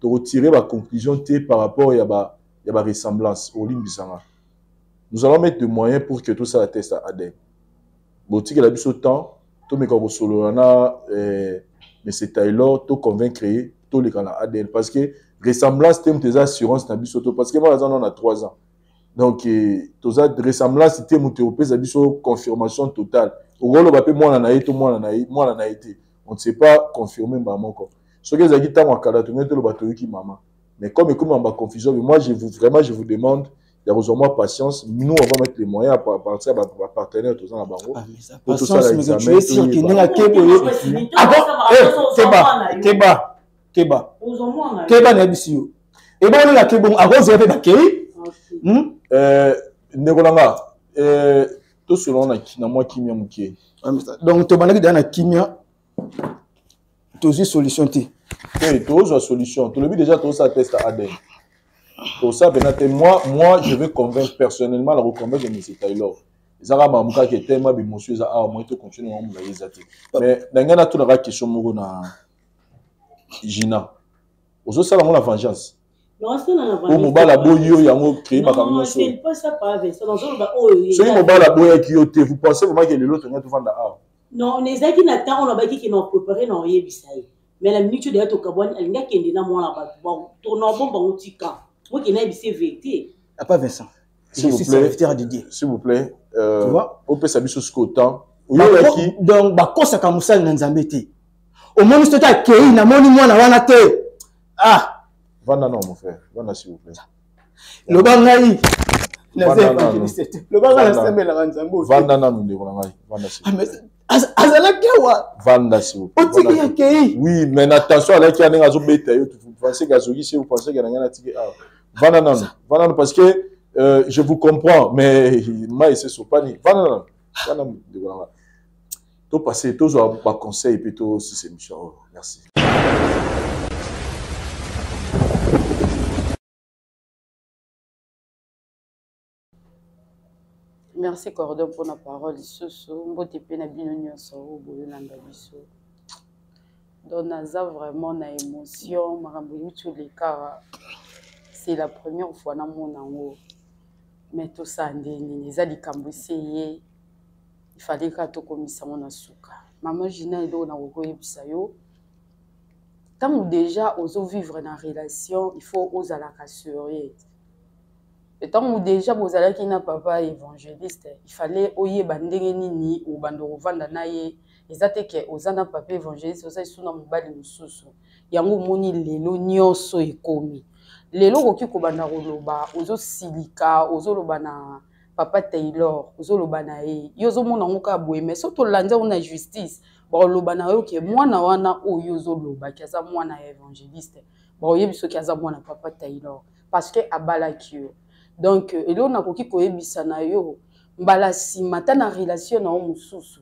[SPEAKER 1] tokotire baconclusion te par rapport ya ba ressemblance. Olimbisanga. Nous allons mettre de moyens pour que tosala test ya ADN. Botikela biso temps, tomeka kosolola na eh, monsieur Taylor, to convaincre ye toleka na ADN parce que ressemblance te moto eza assurance na biso to parce que mwana aza nano na 3 ans. Donc eh, toza ressemblance te moto ekopesa biso confirmation totale. Okoloba mpe mwana na ye to mwana na ye, mwana na ye te. On ne sait pas confirmer mbala moko. Soki ezalaki ntango ya kala tolingi toloba toyoki mama. Mais comme ekomi na ba confusion, moi je vous vraiment je vous demande ya kozwa mwa patience. Nous on va mettre les moyens à partir ya ba partenaire toza na bango.
[SPEAKER 8] Po tosala examen. Ndenge akebo ye. Keba, keba, keba. Keba na yebisi yo. Ebongo ndenge akebo akozwa mpe bakei.
[SPEAKER 1] Hmm? Euh, ndeko na nga, euh, tosolola na mwa kimia moke.
[SPEAKER 8] Donc tobandaki deja na kimia tozwi solution te.
[SPEAKER 1] Te, tozwa solution. Tolobi déjà tozosala test ya ADN. Tosala mpena te. Moi, moi, je vais convaincre personnellement la reconvaincre M. Taylor. Ezaka makambo kaka etema bimosu eza awa moi to continue yango molai eza te. Mais na ngai natunaka question moko na Gina. Ozosala yango na vengeance? Po mobali aboyi yo yango créer makambo nyonso. Soki mobali aboyaki yo te, vous pensez vraiment que lelo tolingi tovanda awa?
[SPEAKER 9] Non, ezalaki na temps oyo nabaki ke na prépare na oyebisa ye. Mais la minute oyo deja tokabwani, alingi akende na mwana bato. Na bomba yango tika. Moke nayebisi ye vérité.
[SPEAKER 8] Papa Vincent,
[SPEAKER 1] je
[SPEAKER 8] suis serviteur de Dieu.
[SPEAKER 1] S'il vous plaît,
[SPEAKER 8] tu vois?
[SPEAKER 1] Opesa biso sikoyo temps. Oyoyaki
[SPEAKER 8] donc bakosaka mosali na Nzambe te. Omoni soki akei namoni mwana wana te. Ah!
[SPEAKER 1] Vanda non mon frère, vanda s'il vous plaît.
[SPEAKER 8] Loba ngai naza évangéliste te. Loba ngai nasambelaka Nzambe.
[SPEAKER 1] Vanda nanu ndeko na ngai, vanda s'il vous plaît.
[SPEAKER 8] Azalaki awa.
[SPEAKER 1] Vanda s'il vous plaît.
[SPEAKER 8] Otiki akei.
[SPEAKER 1] Oui, mais na tension alaki ndenge azobeta yo, vous pensez qu'azongisi, vous pensez que na ngai natiki awa. Vanda nanu, vanda nanu parce que je vous comprends, mais mai se sopani. Vanda nanu, vanda ndeko na ngai. To passer, tozwa ba conseil puis to sisa émission oyo. Merci.
[SPEAKER 11] Merci Cordon pour la parole lisusu mbote mpe na bino nyonso oyo boyolanda biso. Donc naza vraiment na émotion makambo euti oleka c'est la première fois namona yango mais tosala nde nini eza likambo esi eye il fallait kaka tokomisa yango na suka. Mama Gina eloko nakoki koyebisa yo ntango déjà ozovivre na relation il faut ozalaka sérieux. Ntango déjà bozalaki na papa évangéliste il fallait oyeba ndenge nini obanda kovanda na ye. Eza te ke oza na papa évangéliste oza lisusu na mobali mosusu. Yango omoni lelo nyonso ekomi. Lelo okoki kobanda koloba ozosilika ozoloba na papa Taylor ozoloba na ye yo ozomona yango kaka boye mais soki tolandi yango na justice bakoloba na yo ke mwana wana oyo ozolobaki aza mwana ya évangéliste bakoyebi soki aza mwana papa Taylor parce que abalaki yo. Donc eloko nakoki koyebisa na yo mbala nsima ata na relation na yo mosusu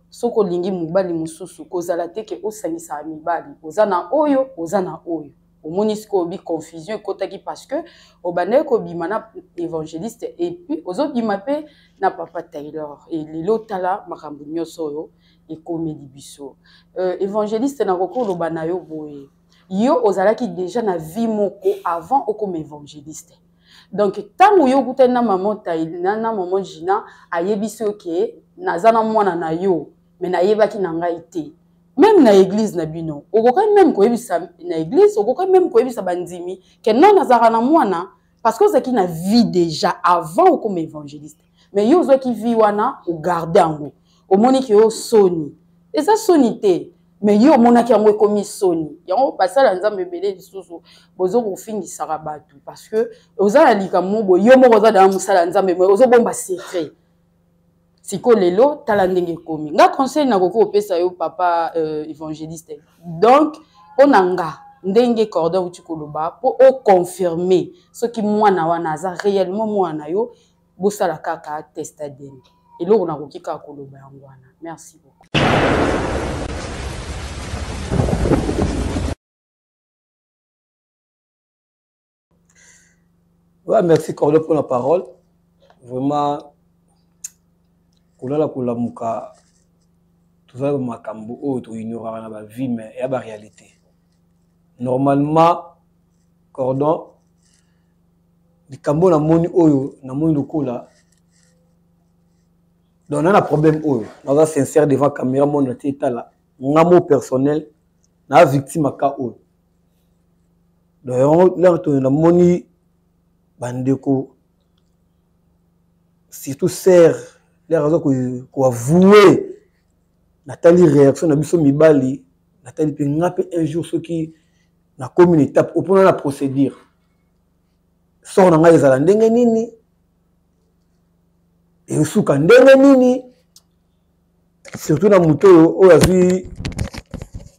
[SPEAKER 11] soki olingi mobali mosusu kozala te ke osangisaka mibali oza na oyo oza na oyo. Omoni sikoyo bi confusion ekotaki parce que obandaki kobima na évangéliste et puis ozobima pe na papa Taylor et lelo tala makambo nyonso oyo ekomeli biso. Évangéliste nakoki koloba na yo boye yo ozalaki déjà na vie moko avant okoma évangéliste. Donc ntango yo okutani na maman Taylor na maman Gina ayebisi yo ke naza na mwana na yo mais nayebaki na ngai te. Même na église na bino okoki même koyebisa na église okoki même koyebisa bandimi ke non nazalaka na mwana parce que ozalaki na vie déjà avant okoma évangéliste mais yo ozwaki vie wana ogarde yango omoni ke yo soni eza soni te mais yo omonaki yango ekomi soni yango basala nzambe ebele lisusu bozo kofingisaka bato parce que oza na likambo boye yo moko oza na mosala nzambe mais ozobomba secret. Siko lelo tala ndenge ekomi. Nga conseil nakoki kopesa yo papa évangéliste. Donc pona nga ndenge cordon uti koloba po o confirmer soki mwana wana aza réellement mwana yo bosala kaka test ADN. Eloko nakoki kaka koloba yango wana. Merci beaucoup.
[SPEAKER 12] Ouais, merci Cordon pour la parole. Vraiment, kolala kolamuka tozala makambo oyo toignoraka na ba vie mais ya ba réalité. Normalement, Cordon, likambo namoni oyo namoni lokola Donc na na problème oyo, naza sincère devant caméra monde entier etala nga mo personnel na victime aka oyo. Donc yango lero to namoni bandeko surtout sœur lero aza ko avouer, natali réaction na biso mibali, natali mpe nga mpe un jour soki nakomi na étape opona na procédure sort na ngai ezala ndenge nini, esuka ndenge nini, surtout na moto oyo oyo azwi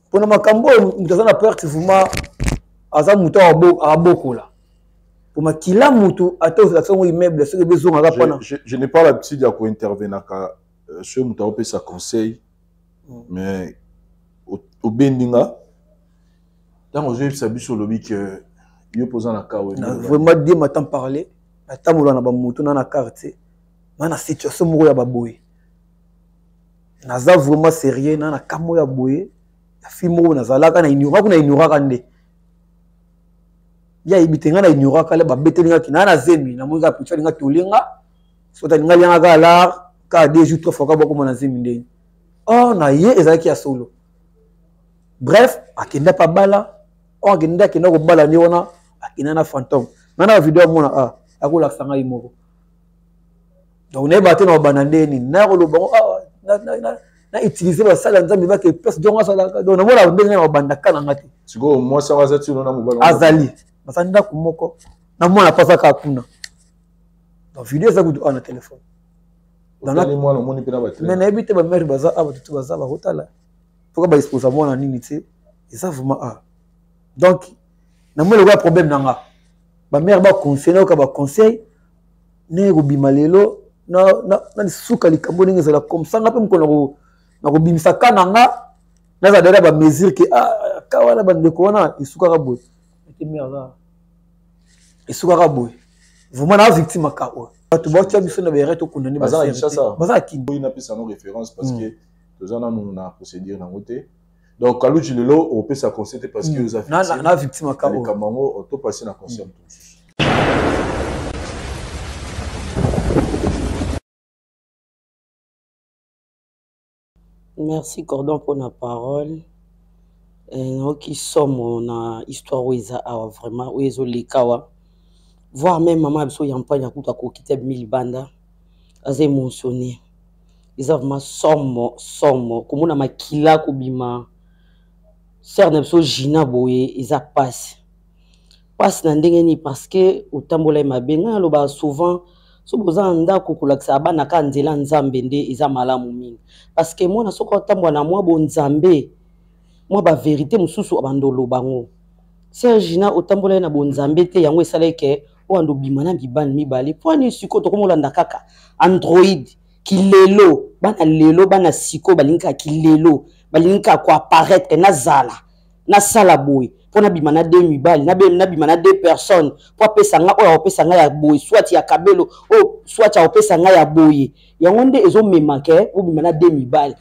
[SPEAKER 12] mpona makambo oyo moto aza na perte vraiment aza moto abokola po makila moto ata ozalakisa yango immeuble soki ebezongaka mpona.
[SPEAKER 1] Je n'ai pas l'habitude ya kointervenaka soki moto akopesa conseil, mais obendi nga ntango ozoyebisa biso olobi ke yo mpo oza na cas oyo.
[SPEAKER 12] Vraiment Dieu m'attend parler, natambola na bamoto na na quartier na na situation moko ya baboye, naza vraiment sérieux na na cas moko ya boye ya fille moko nazalaka na ignoraka, na ignoraka nde ye ayebi te ngai na ignoraka le babeteli nga kina na zemi namoni kaka picha alinga tolinga soki alinga alianga kaka lar kaka deux jours trois fois kaka bakoma na zemi ndenge or na ye ezalaki ya solo. Bref, akenda pa bala or akenda akenda kobala nde wana akenda na fantôme ngai na video amona a akolakisa ngai moko. Donc nayeba te na kobanda nde nini nakoloba ngo na utiliser basali ya nzambe bake place dongo asalaka. Donc namona ndenge na kobanda ka na nga te.
[SPEAKER 1] Sikoyo mwasi yango aza tino na mobali?
[SPEAKER 12] Azali, baza ndako moko na mwana mpe aza kaka kuna. Donc video eza kutu awa na telefone.
[SPEAKER 1] Mwana omoni mpe na
[SPEAKER 12] mais nayebi te bamare baza awa batutu baza bakotala poka baexposa mwana nini te eza vraiment a. Donc namoni lokola problème na nga bamare baconseil nayoka baconseil ndenge kobima lelo na lisuka likambo ndenge ezala comme ça nga mpe mokolo nakobimisa ka na nga nazala dada bamesure ke ah, ka wana bandeko wana esukaka boye ete mare aza esukaka boye vraiment na victime aka oyo bato batia biso na baerreur tokondane.
[SPEAKER 1] Baza na Kinshasa?
[SPEAKER 12] Baza na Kin.
[SPEAKER 1] Napesa no référence parce que toza nanu na procédure nango te. Donc Kaluji lelo opesa conseil te parce que oza
[SPEAKER 12] na victime aka
[SPEAKER 1] oyo likambo yango topase na conseil moto mosusu.
[SPEAKER 9] Merci Cordon pour la parole. Nayoki somo na histoire oyo eza awa vraiment oyo ezoleka awa, voire même mama ya biso ya mpanya kutu akoki te abimi libanda aza émotionné. Eza vraiment somo somo komona makila kobima sœur na biso Gina boye eza pasi pasi na ndenge nini parce que otambola ye mabe. Ngai nalobaka souvent so boza na ndako kolakisa bana kaka nzela nzambe nde eza malamu mingi parce que mwana soki otambola na mwa bonzambe mwa baverité mosusu abanda oloba ngo. Sœur Gina otambola ye na bonzambe te, yango esalaki ke oyo ando obima na mibali mibale mpo ani sikoyo tokomolanda kaka android kilelo bana lelo bana sikoyo balingi kaka kilelo balingi kaka koapparaître nazala nasala boye mpo nabima na deux mibali nabima na deux personnes mpo apesa nga oyo akopesa nga ya boye soit ya kabelo oyo soit akopesa nga ya boye. Yango nde ezomema ke obima na deux mibali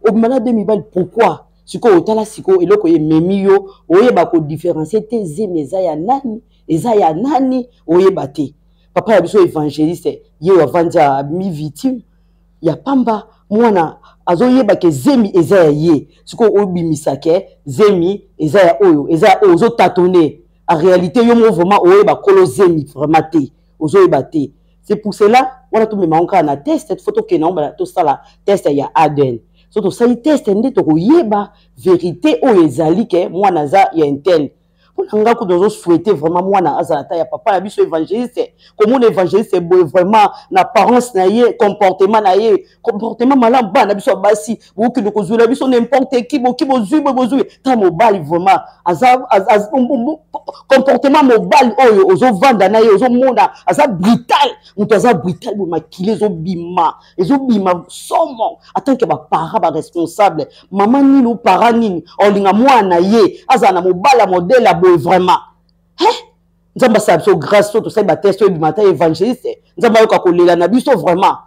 [SPEAKER 9] obima na deux mibali pourquoi sikoyo otala sikoyo eloko ememi yo oyeba kodifferencie te zemi eza ya nani eza ya nani oyeba te. Papa ya biso évangéliste ye oyo avandi abimi victime ya pamba mwana azoyeba ke zemi eza ya ye sikoyo obimisa ke zemi eza ya oyo eza ya oyo ozotatone en réalité yo moko vraiment oyeba kolo zemi vraiment te ozoyeba te. C'est pour cela wana tomema yango kaka na test fo tokende yango tosala test ya ADN so tosali test nde tokoyeba vérité oyo ezali ke mwana aza ya intel. Mpona nga kutu nazosouhaite vraiment mwana azala ata ya papa na biso évangéliste komona évangéliste boye vraiment na apparence na ye comportement na ye comportement malamu bana na biso ya basi bokende kozwela biso n'importe qui boki bozwi boye bozwi ta mobali vraiment aza comportement mobali oyo ozovanda na ye ozomona aza brutal moto aza brutal boye makili ezobima ezobima somo en tant que baparent baresponsable mama nini ou parent nini olinga mwana na ye azala na mobali ya modèle ya boye vraiment he nzambe asala biso grâce so tosali bateste oyo ebima ata évangéliste nzambe ayoka kolela na biso vraiment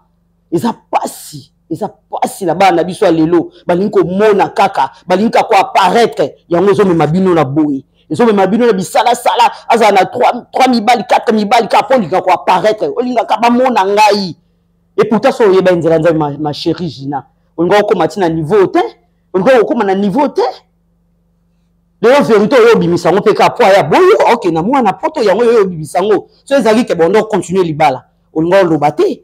[SPEAKER 9] eza pasi eza pasi na bana na biso ya lelo balingi komona kaka balingi kaka koapparaître yango ezomema bino na boye ezomema bino na bisalasala azala na 3 mibali 4 mibali kaka mpo olinga koapparaître olingaka bamona ngai.
[SPEAKER 13] Et pourtant so oyeba nzela nzambe ma, ma chérie Gina, olinga okoma ti na niveau te, olinga okoma na niveau te. Lelo vérité oyo obimisa yango mpe kaka po aya boyo okende na mwana poto yango oyo obimisa yango so ezalaki ke bondo continuer libala olinga oloba te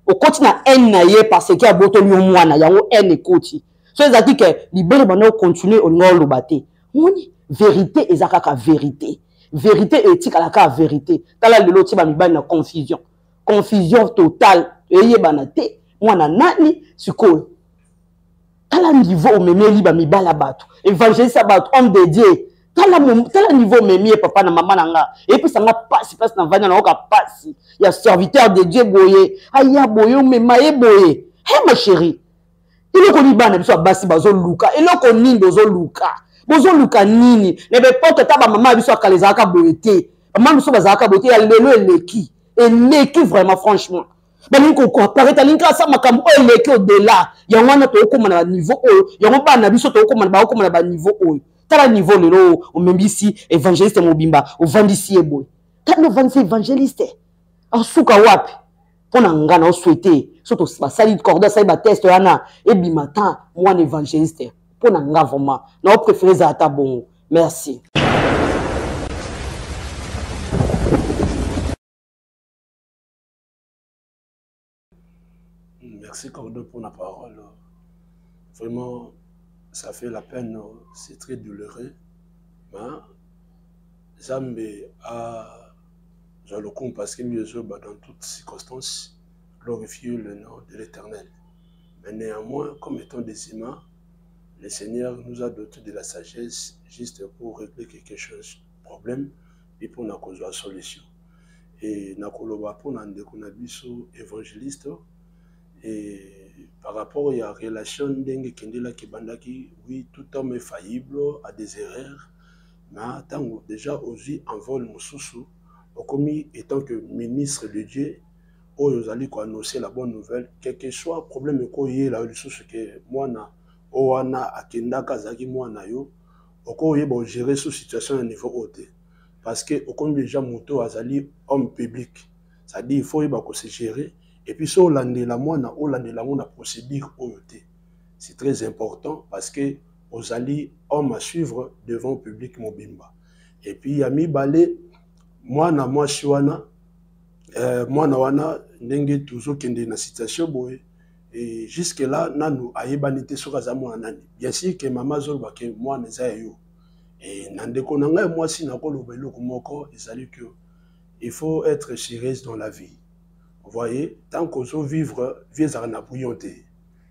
[SPEAKER 13] okoti na haine na ye parce que abotoli yo mwana yango haine ekoti so ezalaki ke libele banda ocontinue olinga oloba te omoni vérité eza kaka vérité vérité etikala kaka vérité tala lelo otie bamibali na confusion confusion totale eyebana te mwana nani sikoyo tala niveau omemeli bamibali ya bato évangéliste ya bato homme de dieu tala, tala niveau omemi ye papa na mama na nga eyepesa nga mpasi mpasi na vanda nayoka mpasi ya serviteur de dieu boye aya boye omema ye boye he ma chérie eloko nini bana biso ya basi bazoluka eloko nini bozoluka bozoluka nini na bepoke ata bamama ya biso ya kala ezalaka boye te bamama biso bazalaka boye te ya lelo eleki eleki vraiment franchement balingi koaparete alingi kaka sa makambo oyo eleki odela yango wana tokokóma na baniveau oyo yango bana na biso tokokóma bakokóma na baniveau oyo tala niveau lelo omembisi évangéliste mobimba ovandisi ye boye tala ovandisi évangéliste asuka wapi mpo na nga na osouhaite so basali cordon asali bateste wana ebima ta mwana évangéliste mpo na nga vraiment na opréféré ezala ata bongo merci.
[SPEAKER 14] Merci Cordo pour la parole. Vraiment, ça fait la peine, c'est très douloureux. Mais Zambe a le parce que mieux dans toutes circonstances, glorifier le nom de l'Éternel. Mais néanmoins, comme étant des humains, le Seigneur nous a doté de la sagesse juste pour régler quelque chose, problème, et pour nous la solution. Et nakoloba pour na ndeko na biso évangéliste et par rapport ya relation ndenge ekendelaki ebandaki, oui, tout homme est faillible, a des erreurs, mais ntango déjà ozwi envol mosusu, okomi étant que ministre de Dieu oyo ozali koannoncer la bonne nouvelle, quel que soit problème ekoyela yo lisusu ke mwana oyo wana akendaka azalaki mwana yo, okoyeba ogérer sous situation ya niveau oyo te, parce que okomi déjà moto azali homme public, c'est-à-dire il faut oyeba kose gérer. Et puis so olandela mwana, olandela yango na procédure oyo te, c'est très important, parce que ozali homme à suivre devant public mobimba. Et puis ya mibale, mwana mwasi wana, mwana wana ndenge tozokende na situation boye, et jusque là nanu ayebani te soki aza mwana nani. Bien sûr ke mama azoloba ke mwana eza ya yo. Et na ndeko na ngai mwasi, nakoloba eloko moko ezali que il faut être sérieuse dans la vie. Vous voyez, tant qu'ozovivre vie, ezalaka na brouillon te.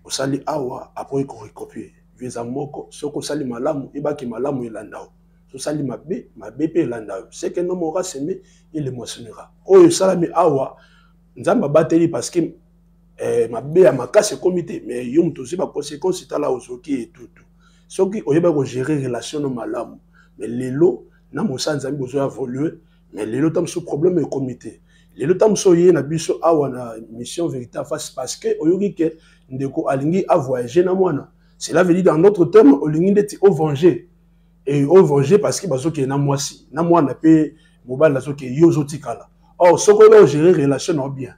[SPEAKER 14] Osali awa, après ekorecopie. Vie eza moko. Soki osali malamu, ebaki malamu elanda yo. Tosali mabe, mabe mpe elanda yo. Ce qu'un homme aura semé, il le moissonnera. Oyo esalami awa, Nzambe abateli parce que mabe ya makasi ekomi te, mais yo moto ozwi baconséquence. Tala, ozoki etutu soki oyeba kogérer relation no malamu. Mais lelo na mosala Nzambe bozoya évolue, mais lelo ta mosusu problème ekomi te. Lelo ta mosusu oye na biso awa na mission Vérité en face parce que oyoki ke ndeko alingi avoyage na mwana. Cela veut dire, dans notre terme, olingi ndeti ovenger et ovenger parce que bazokende na mwasi na mwana mpe mobali azokende, yo ozotikala. Or soki oyeba ogérer relation na yo bien,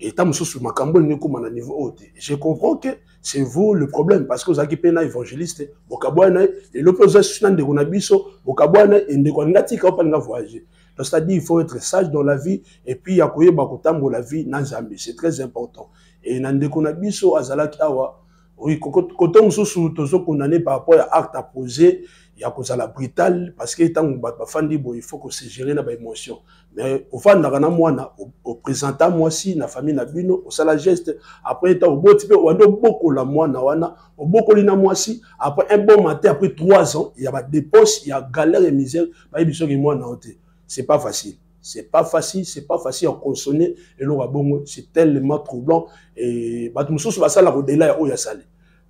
[SPEAKER 14] eta mosusu makambo elingi ekóma na niveau oyo te. Je comprends que c'est vous le problème, parce que ozalaki mpe na évangéliste, bokabwana na ye. Lelo mpe oza susu na ndeko na biso, bokabwana na ye. Ndeko alingi atika yo mpe alingi avoyager. Donc c'est-à-dire il faut être sage dans la vie et puis ya koyeba kotambola vie na Nzambe, c'est très important. Et na ndeko na biso azalaki awa, oui, koto mosusu tozokondane par rapport ya acte à poser ya kozala brutal, parce que ntango bato bafandi boye, il faut kose gérer na baémotion. Mais ofandaka na mwana, oprésenta mwasi na famille na bino, osala geste, après ntango oboti mpe obandi obokola mwana wana, obokoli na mwasi. Après un bon matin, après 3 ans ya badépense, ya galère et misère, bayebi soki mwana o te. C'est pas facile, c'est pas facile, c'est pas facile à consonner eloko ya bongo. C'est tellement troublant et bato mosusu basalaka au-delà ya oyo asali.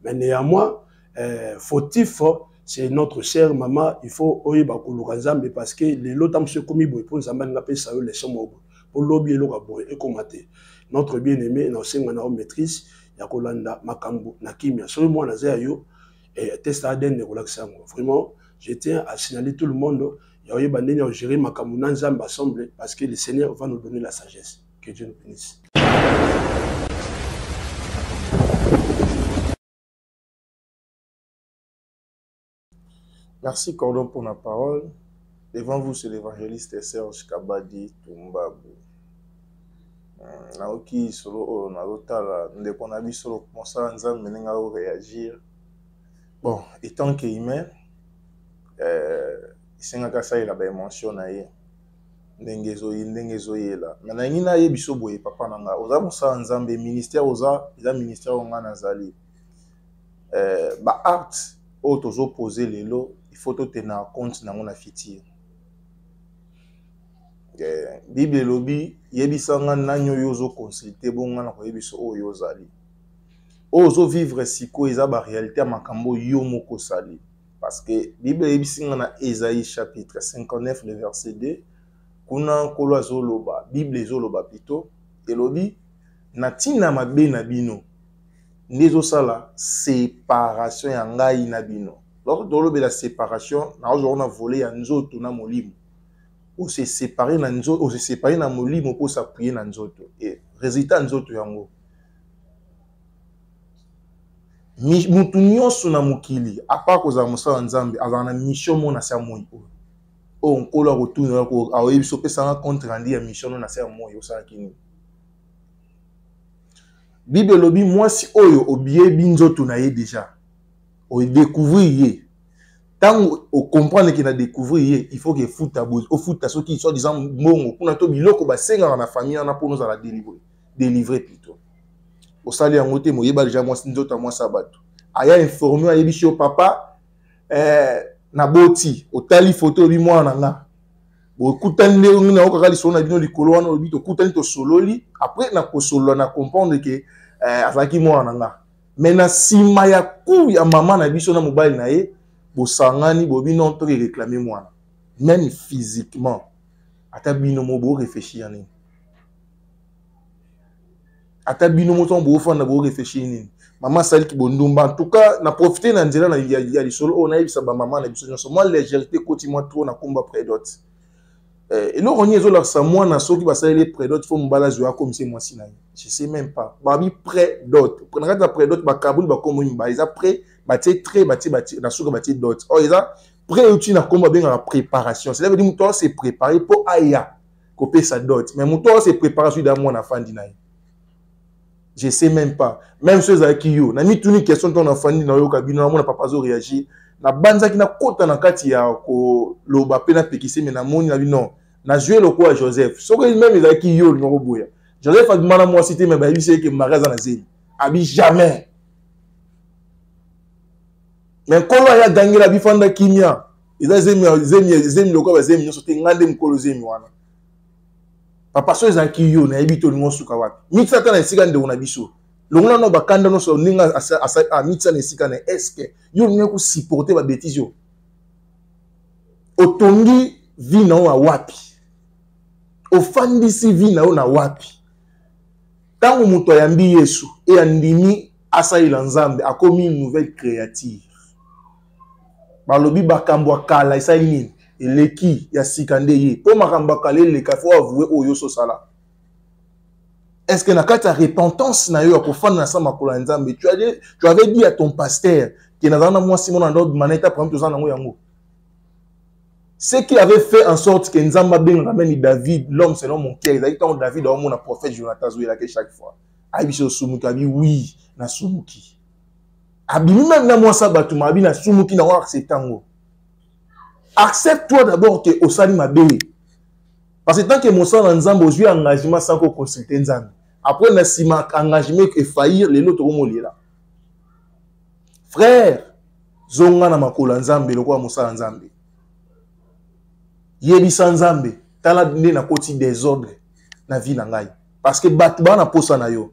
[SPEAKER 14] Mais néanmoins, fautif, c'est notre chère maman. Il faut oyeba koluka Nzambe, parce que lelo ta mosusu ekomi boye mpo Nzambe alinga apesa yo leçon moko boye mpo lobi eloko ya boye ekoma te. Notre bien aimé, na osenga na yo maîtrise ya kolanda makambo na kimia. Soki mwana aza ya yo, test ADN ekolakisa yango. Vraiment, je tiens à signaler tout le monde ya oyeba ndenge ya kogérer makambo na Nzambe ensemble, parce que le Seigneur va nous donner la sagesse. Que Dieu nous bénisse.
[SPEAKER 15] Merci Cordon pour la parole. Devant vous, c'est l'évangéliste Serge Kabadi Tumbabu. Naoki solo oyo nazotala ndeko na biso mosala nzambe ndenge aoréagir. Bon, étant que humain, esengaka asalela baémotion na ye ndenge ezoyi ndenge ezoyela. Me nalingi nayebi biso boye, papa na nga, oza mosala nzambe, ministère oza, eza ministère oyo nga nazali. Ba acte oyo tozopose lelo, il faut totena compte nango na futur. Bible elobi, yebisa nga nani oyo ozoconsulte, bonga na koyebisa oyo ozali. Oyo ozovivre sikoyo eza baréalité ya makambo yo moko osali. Parce que Bible eyebisi nga na Esaïe chapitre 59 le verset 2, kuna nkolo azoloba, Bible ezoloba plutôt, elobi na ntina mabe na bino nde ezosala séparation ya ngai na bino. Donc tolobela séparation, nazozwa na volet ya nzoto na molimo. Ose séparer na nzoto, ose séparer na molimo mpo s'appuyer na nzoto. Et résultat nzoto yango, mutu nyonso na mokili, apart kozala mosala ya nzambe, azala na mission moko na se ya moi oyo. Oyo nkolo akotuna, aoyebi so opesanga compte rendu ya mission no na se ya moi, osalaki nini? Bible elobi mwasi oyo obiyebi nzoto na ye déjà, odécouvrir ye. Ntango ocomprendre ke na découvrir ye, il faut ke efuta, ofuta soki soit disant mbongo kuna to biloko basengaka na famille wana mpona ozala délivré, délivré plutôt. Osali yango te, moyeba déjà mwasi, nzoto ya mwasi ya bato, aya informe, ayebisi yo papa, naboti, otali foto, oyebi mwana na nga, bokutani ndenge nayokaka lisolo na bino likolo wana, olobi tokutani, tosololi. Après na kosolola, na comprendre ke azalaki mwana na nga. Mais na nsima ya ku ya mama na biso na mobali na ye, bosangani, bobi non, toke réclamer mwana même physiquement. Ata bino mo boréfléchir nini? Ata bino mo ntango boofanda, boréfléchir nini? Mama asaliki bondumba. En tout cas, na profite na nzela ya lisolo oyo, nayebisa bamama na biso nyonso, mwa légèreté ekoti mwa trop na komba prédot. Eloko nini ezolakisa mwana soki basaleli prédot, fo mobali azwa akomisa mwasi na ye? Je sais même pas. Babi prédot, na kati ya prédot bakabuli bakombo mibale, eza pré, batie trait, batie na suka, batie dot. Oyo eza pré, euti na kombo babengaka préparation. C'est à dire moto se préparer mpo aya kopesa dot. Mais moto oyo se préparer soki da mwana afandi na ye, je sais même pas. Même so ezalaki yo, na mituni question. Ntango nafandi, nayoka bino, namona papa azoréagir, nabanzaki nakota na kati ya koloba mpe napekisi. Me namoni na bino, nazwi eloko ya Joseph. Soki même ezalaki yo, olinga koboya? Joseph abima na mwasi te, me bayebisi ye ke Marie aza na zemi, abi jamais. Me nkolo aya agangela, bifanda kimia, eza zemi, zemi, zemi lokola bazemi nyonso te, ngai nde mokolo zemi wana. Papa, so ezalaki yo, nayebi te olingi osuka wapi. Mitisa ata na esika ndeko na biso, longola no bakanda nyonso ndenge amitisa na esika na. Est-ce yo olingi kosupporte babêtises yo otongi vie na yo na wapi? Ofandisi vie na yo na wapi? Ntango moto ayambi Yesu e andimi asalela Nzambe, akomi nouvelle créature. Balobi makambo ya kala esali nini? Eleki, ya sika nde ye. Mpo makambo ya kala eleka, fo avoue oyo ososala. Est ce que na kati ya repentance na yo ya kofanda na sa makolo ya Nzambe, tu avais dit à ton pasteur ke nazala na mwasi mona ndo bima na eta problème, toza nango yango? Ce qui avait fait en sorte que Nzambe abengaka même David l'homme selon mon cœur, ezalaki ntango David aomona prophète Jonathan azoyelaki chaque fois, ayebi so osumuki, abi oui, nasumuki. Abimi même na mwasi ya bato, ma abi nasumuki nango, accepte yango. Accepte toi d'abord ke osali mabe, parce que tant que mosala na Nzambe, ozwi engagement sans koconsulte Nzambe, après na nsima engagement efaillir, lelo tokomolela. Frère, zonga na makolo ya Nzambe lokola mosala Nzambe. Yebisa Nzambe, tala nde nakoti désordre na vie na ngai, parce que bato baa na posa na yo.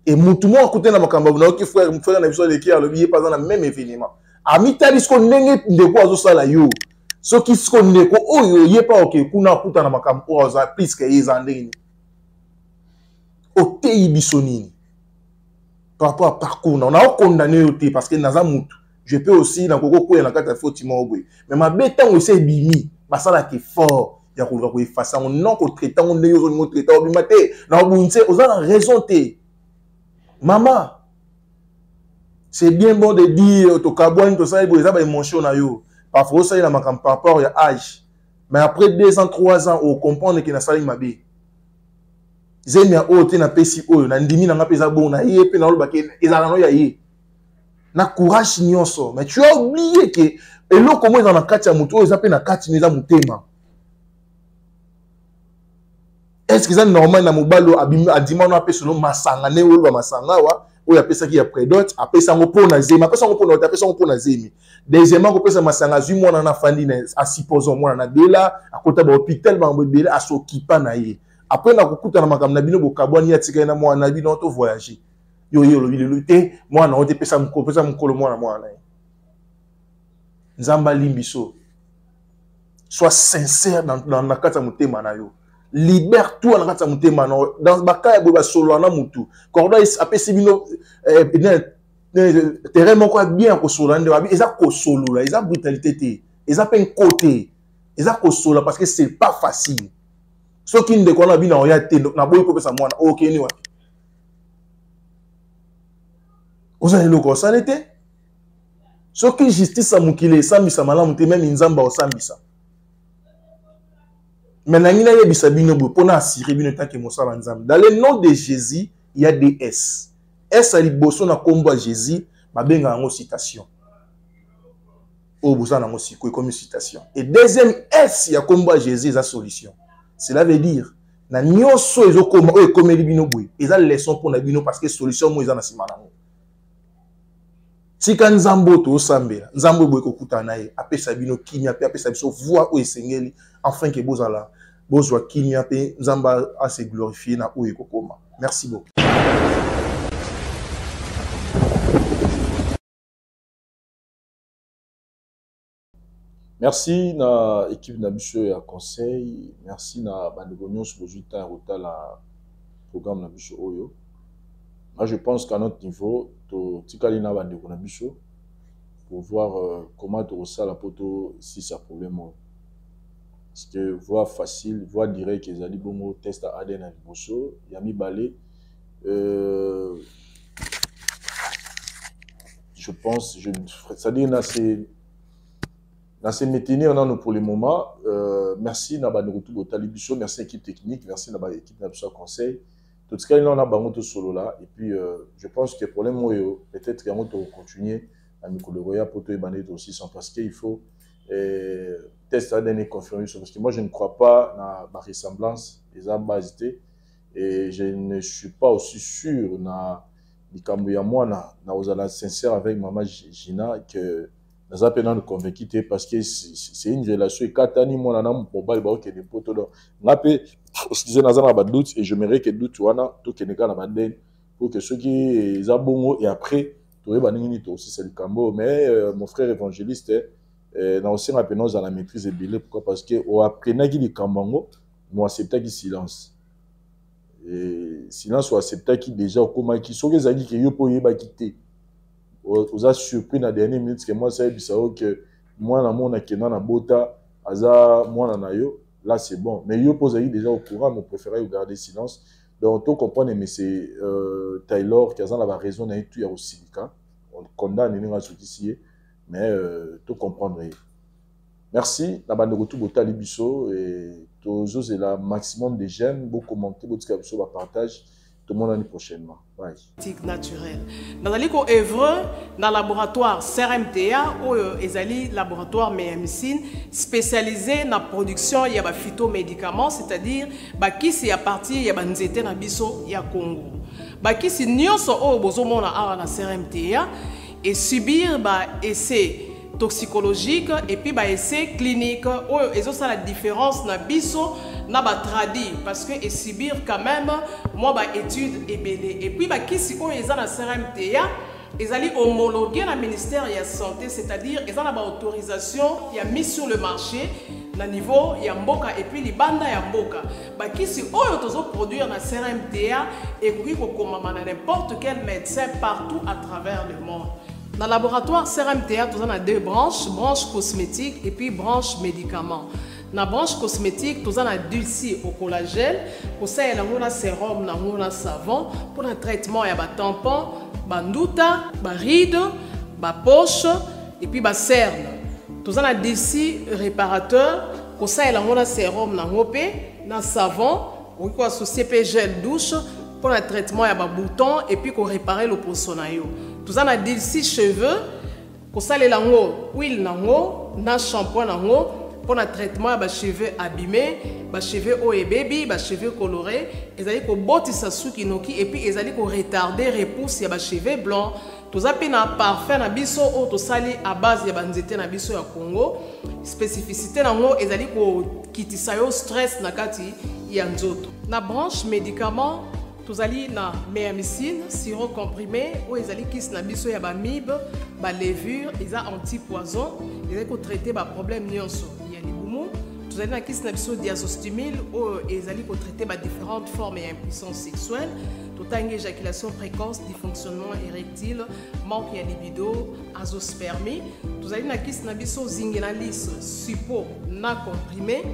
[SPEAKER 15] E mutu moko akutani na makambo, nayoki frère na biso aleki, alobi ye mpe aza na même événement. Amitali siko ndenge ndeko azosala yo, soki siko ndeko oyo ye mpe oke kuna akuta na makambo oyo aza plus ke ye, eza ndenge nini? Oteyi biso nini par rapport à parcours na? Naokondane yo te, parce que naza mutu, je peux aussi nakoki kokwea na kati ya foti moko boye. Mais mabe ntango esi ebimi, basalaka effort ya koluka koeffacer yango, non kotraiter yango ndenge ozolinga otraiter. Obima te na obunise, oza na raison te. Mama, c'est bien bon de dire tokabwani, tosali boye, eza baémotion na yo. Parfois osalela makambo par rapport ya age, mais après 2 ans, 3 ans, ocomprendre ke nasali mabe. Zemi ya oyo te napesi oyo, nandimi na nga mpe eza bongo na ye mpe nalobaki ezalaka no ya ye na courage nyonso. Mais tu as oublié ke eloko moko eza na kati ya motu oyo eza mpe na kati no eza motema. Est ce que eza normal na mobali oyo andima no apesa no masanga ndenge oloba masanga awa oyo apesaki ya predote, apesa yango mpo na zemi, apesa yango mpo na ote, apesa yango mpo na zemi. Deuxièmement, kopesa masanga, azwi mwana na afandi na asupposons mwana na bela akota bahôpital bango ebele, asokipa na ye. Après na kokutana makambo na bino bokabwani, atikali na mwana na bino to voyage. Yo ye olobi lelo te mwana oyo te, pesa mokolo, pesa mokolo mwana mwana na ye. Nzambe alimbiso. Sois sincère dans na kati ya motema na yo. Libère toi na kati ya motema na yo. Dans baka ya boye basolola na mutu. Cordon apesi bino terrain moko ya bien ya kosolola nde babi, eza kosolola, eza brutalité te, eza pe nko te, eza kosolola parce que c'est pas facile. Soki ndeko wana bino oya te, naboyi kopesa mwana, okeni wapi? Oza eloko osali te. Soki justice ya mokili esambisa malamu te, meme Nzambe osambisa. Mais nangi nayebisa bino boye mpo na assurer bino etake mosala Nzambe. Dans le nom de Jésus, il y a des S. S ya liboso na kombo ya Jésus, babengaka yango citation. Oyo boza nango sikoyo ekomi citation. Et deuxième S ya kombo ya Jésus eza solution. Cela veut dire na nyonso ezokoma oyo ekomeli bino boye eza leçon mpo na bino parce que solution moko eza na nsima nango. Tika Nzambe oyo tozosambela, Nzambe oyo boye kokutana na ye, apesa bino kimia mpe apesa biso voix oyo esengeli afin ke bozala bozwa kimia mpe Nzambe a se glorifier na oyo ekokoma. Merci beaucoup.
[SPEAKER 1] Merci na équipe na biso ya conseil, merci na bandeko nyonso bozwi temps ya kotala programme na biso oyo. Moi je pense qu'à notre niveau totikali na bandeko na biso pour voir comment tokosala po tosisa problème oyo. Parce que voie facile, voie directe ezali bongo test ya ADN ya liboso, ya mibale, je pense, je, c'est-à-dire na se, na se maintenir nano pour le moment. Merci na bandeko tout botali biso, merci équipe technique, merci na ba équipe na biso ya conseil. Totikali nano na bango tosolola et puis je pense que problème oyo peut-être yango tokocontinuer na mikolo ekoya po toyeba ndenge tokosisa, parce que il faut test ADN confirmer biso, parce que moi je ne crois pas na ba ressemblance eza base te et je ne suis pas aussi sûr na likambo ya mwana. Na kozala sincère avec mama Gina que naza pe nanu convaincu te, parce que c'est une relation ekatani mwana na mobali baokende poto. Donc nga pe excusez, naza na ba doute et j'aimerais que doute wana tokende kaka na ba ndenge pour que soki eza bongo et après toyeba ndenge nini tokosisa likambo. Mais mon frère évangéliste, na osenga pe naozala na maîtrise ebele. Pourquoi? Parce que oapprenaki likambo yango, mo acceptaki silence. Et silence oacceptaki déjà okomaki soki ezalaki ke yo mpe oyebaki te, oza surpris na dernière minute que moi ça yebisa yo que mwana mona kenda na bota aza mwana na yo, là c'est bon. Mais yo mpe ozalaki déjà au courant, mais préféré garder silence. Donc to comprendre, mais c'est Taylor qui aza na ba raison na ye tout ya kosilika, on condamne ndenge azokisi ye, mais to comprendre ye. Merci na bandeko tout botali biso et tozozela maximum de j'aime, bo commenter, botika biso ba partage. Tout le monde année prochainement. Bye.
[SPEAKER 16] Tic naturel. Nazali ko œuvre dans laboratoire CRMTA oyo ezali laboratoire médecine spécialisé na production ya ba phytomédicaments, c'est-à-dire ba kisi ya partir ya ba nzete na biso ya Congo. Ba kisi nyonso oyo bozomona awa na CRMTA et subir ba essais toxicologique et puis ba essais clinique oyo ezo sala différence na biso na ba tradi parce que et subir quand même moi ba étude ebele. Et puis ba kisi oyo eza na CRMTA ezali homologué na ministère ya santé, c'est-à-dire eza na ba autorisation ya mise sur le marché na niveau ya mboka et puis libanda ya mboka. Ba kisi oyo tozo produire na CRMTA ekoki kokomama na n'importe quel médecin partout à travers le monde. Dans le laboratoire CRMTA, nous avons deux branches, branche cosmétique et puis branche médicaments. Dans la branche cosmétique, nous avons dulci au collagène, pour ça, il y a un sérum, il y a un savon, pour le traitement, il y a un tampon, un nduta, un ride, une poche et puis un cerne. Toza na Dilcy réparateur, kosalela yango na sérum na yango mpe na savon, okoki koassocie mpe gel douche mpo na traitement ya babouton et puis korépare loposo na yo. Toza na Dilcy cheveux, kosalela yango huile na yango na shampoing na yango mpo na traitement ya bacheveux abîmé, bacheveux oyo ebebi, bacheveux coloré, ezali kobotisa suki noki et puis ezali koretarde repousse ya bacheveux blanc. Toza mpe na parfum na biso oyo tosali à base ya banzete na biso ya Congo. Spécificité nango ezali kokitisa yo stress na kati ya nzoto. Na branche médicament tozali na meamicine sirop comprimé oyo ezali kisi na biso ya bamibe, balevure, eza anti-poison, ezali kotraite baproblème nyonso ya libumu. Tozali na kisi na biso diazostimil oyo ezali kotraite badifférentes formes ya impuissance sexuelle. Totangi éjaculation précoce, dysfonctionnement érectile, manque ya libido, azospermie. Tozali na kisi na biso zingenalis suppo na comprimé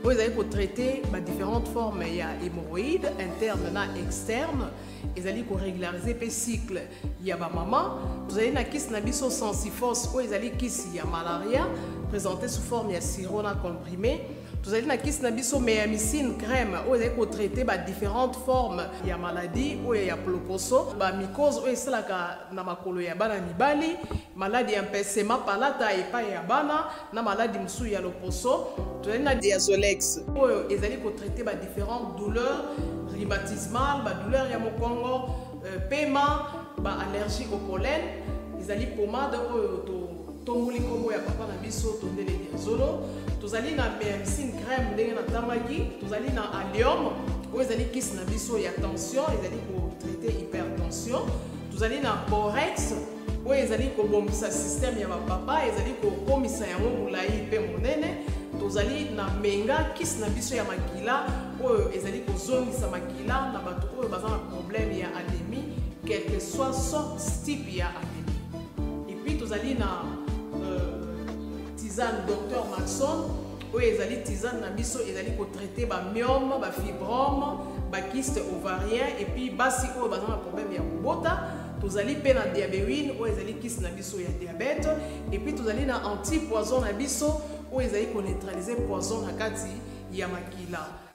[SPEAKER 16] oyo ezali kotraite badifférentes formes ya hémorroïde interne na externe, ezali korégulariser mpe cycle ya bamama. Tozali na kisi na biso sensifos oyo ezali kisi ya malaria présenté sous forme ya sirop na comprimé. Tozali na kisi na biso meamicine crème oyo ezali kotraite badifférentes formes ya maladie oyo ya ploposo, bamycose oyo esalaka na makolo ya bana mibali, maladi ya mpesema palata epai ya bana na maladi mosusu ya loposo. Tozali na diazolex oyo ezali kotraite badifférentes douleurs rhumatismales, badouleur ya mokongo, pema, baallergie au pollen. Ezali pomade oyo totomboli nkombo ya papa na biso Tondele Diazolo. Tozali na meamicine crème ndenge natangaki. Tozali na allium oyo ezali kisi na biso ya tension, ezali kotraite hypertension. Tozali na borex oyo ezali kobongisa système ya bapapa, ezali kokomisa yango molai mpe monene. Tozali na menga, kisi na biso ya makila oyo ezali kozongisa makila na bato oyo baza na problème ya anémie, quel que soit sorte type ya anémie. Et puis tozali na tisane Dr Maxon oyo ezali tisane na biso ezali kotraite bamyome, bafibrome, bakyste ovarien et puis basi oyo baza na problème ya kobota. Tozali mpe na diabewine oyo ezali kisi na biso ya diabète. Et puis tozali na anti-poison na biso oyo ezali koneutraliser poison na kati ya makila.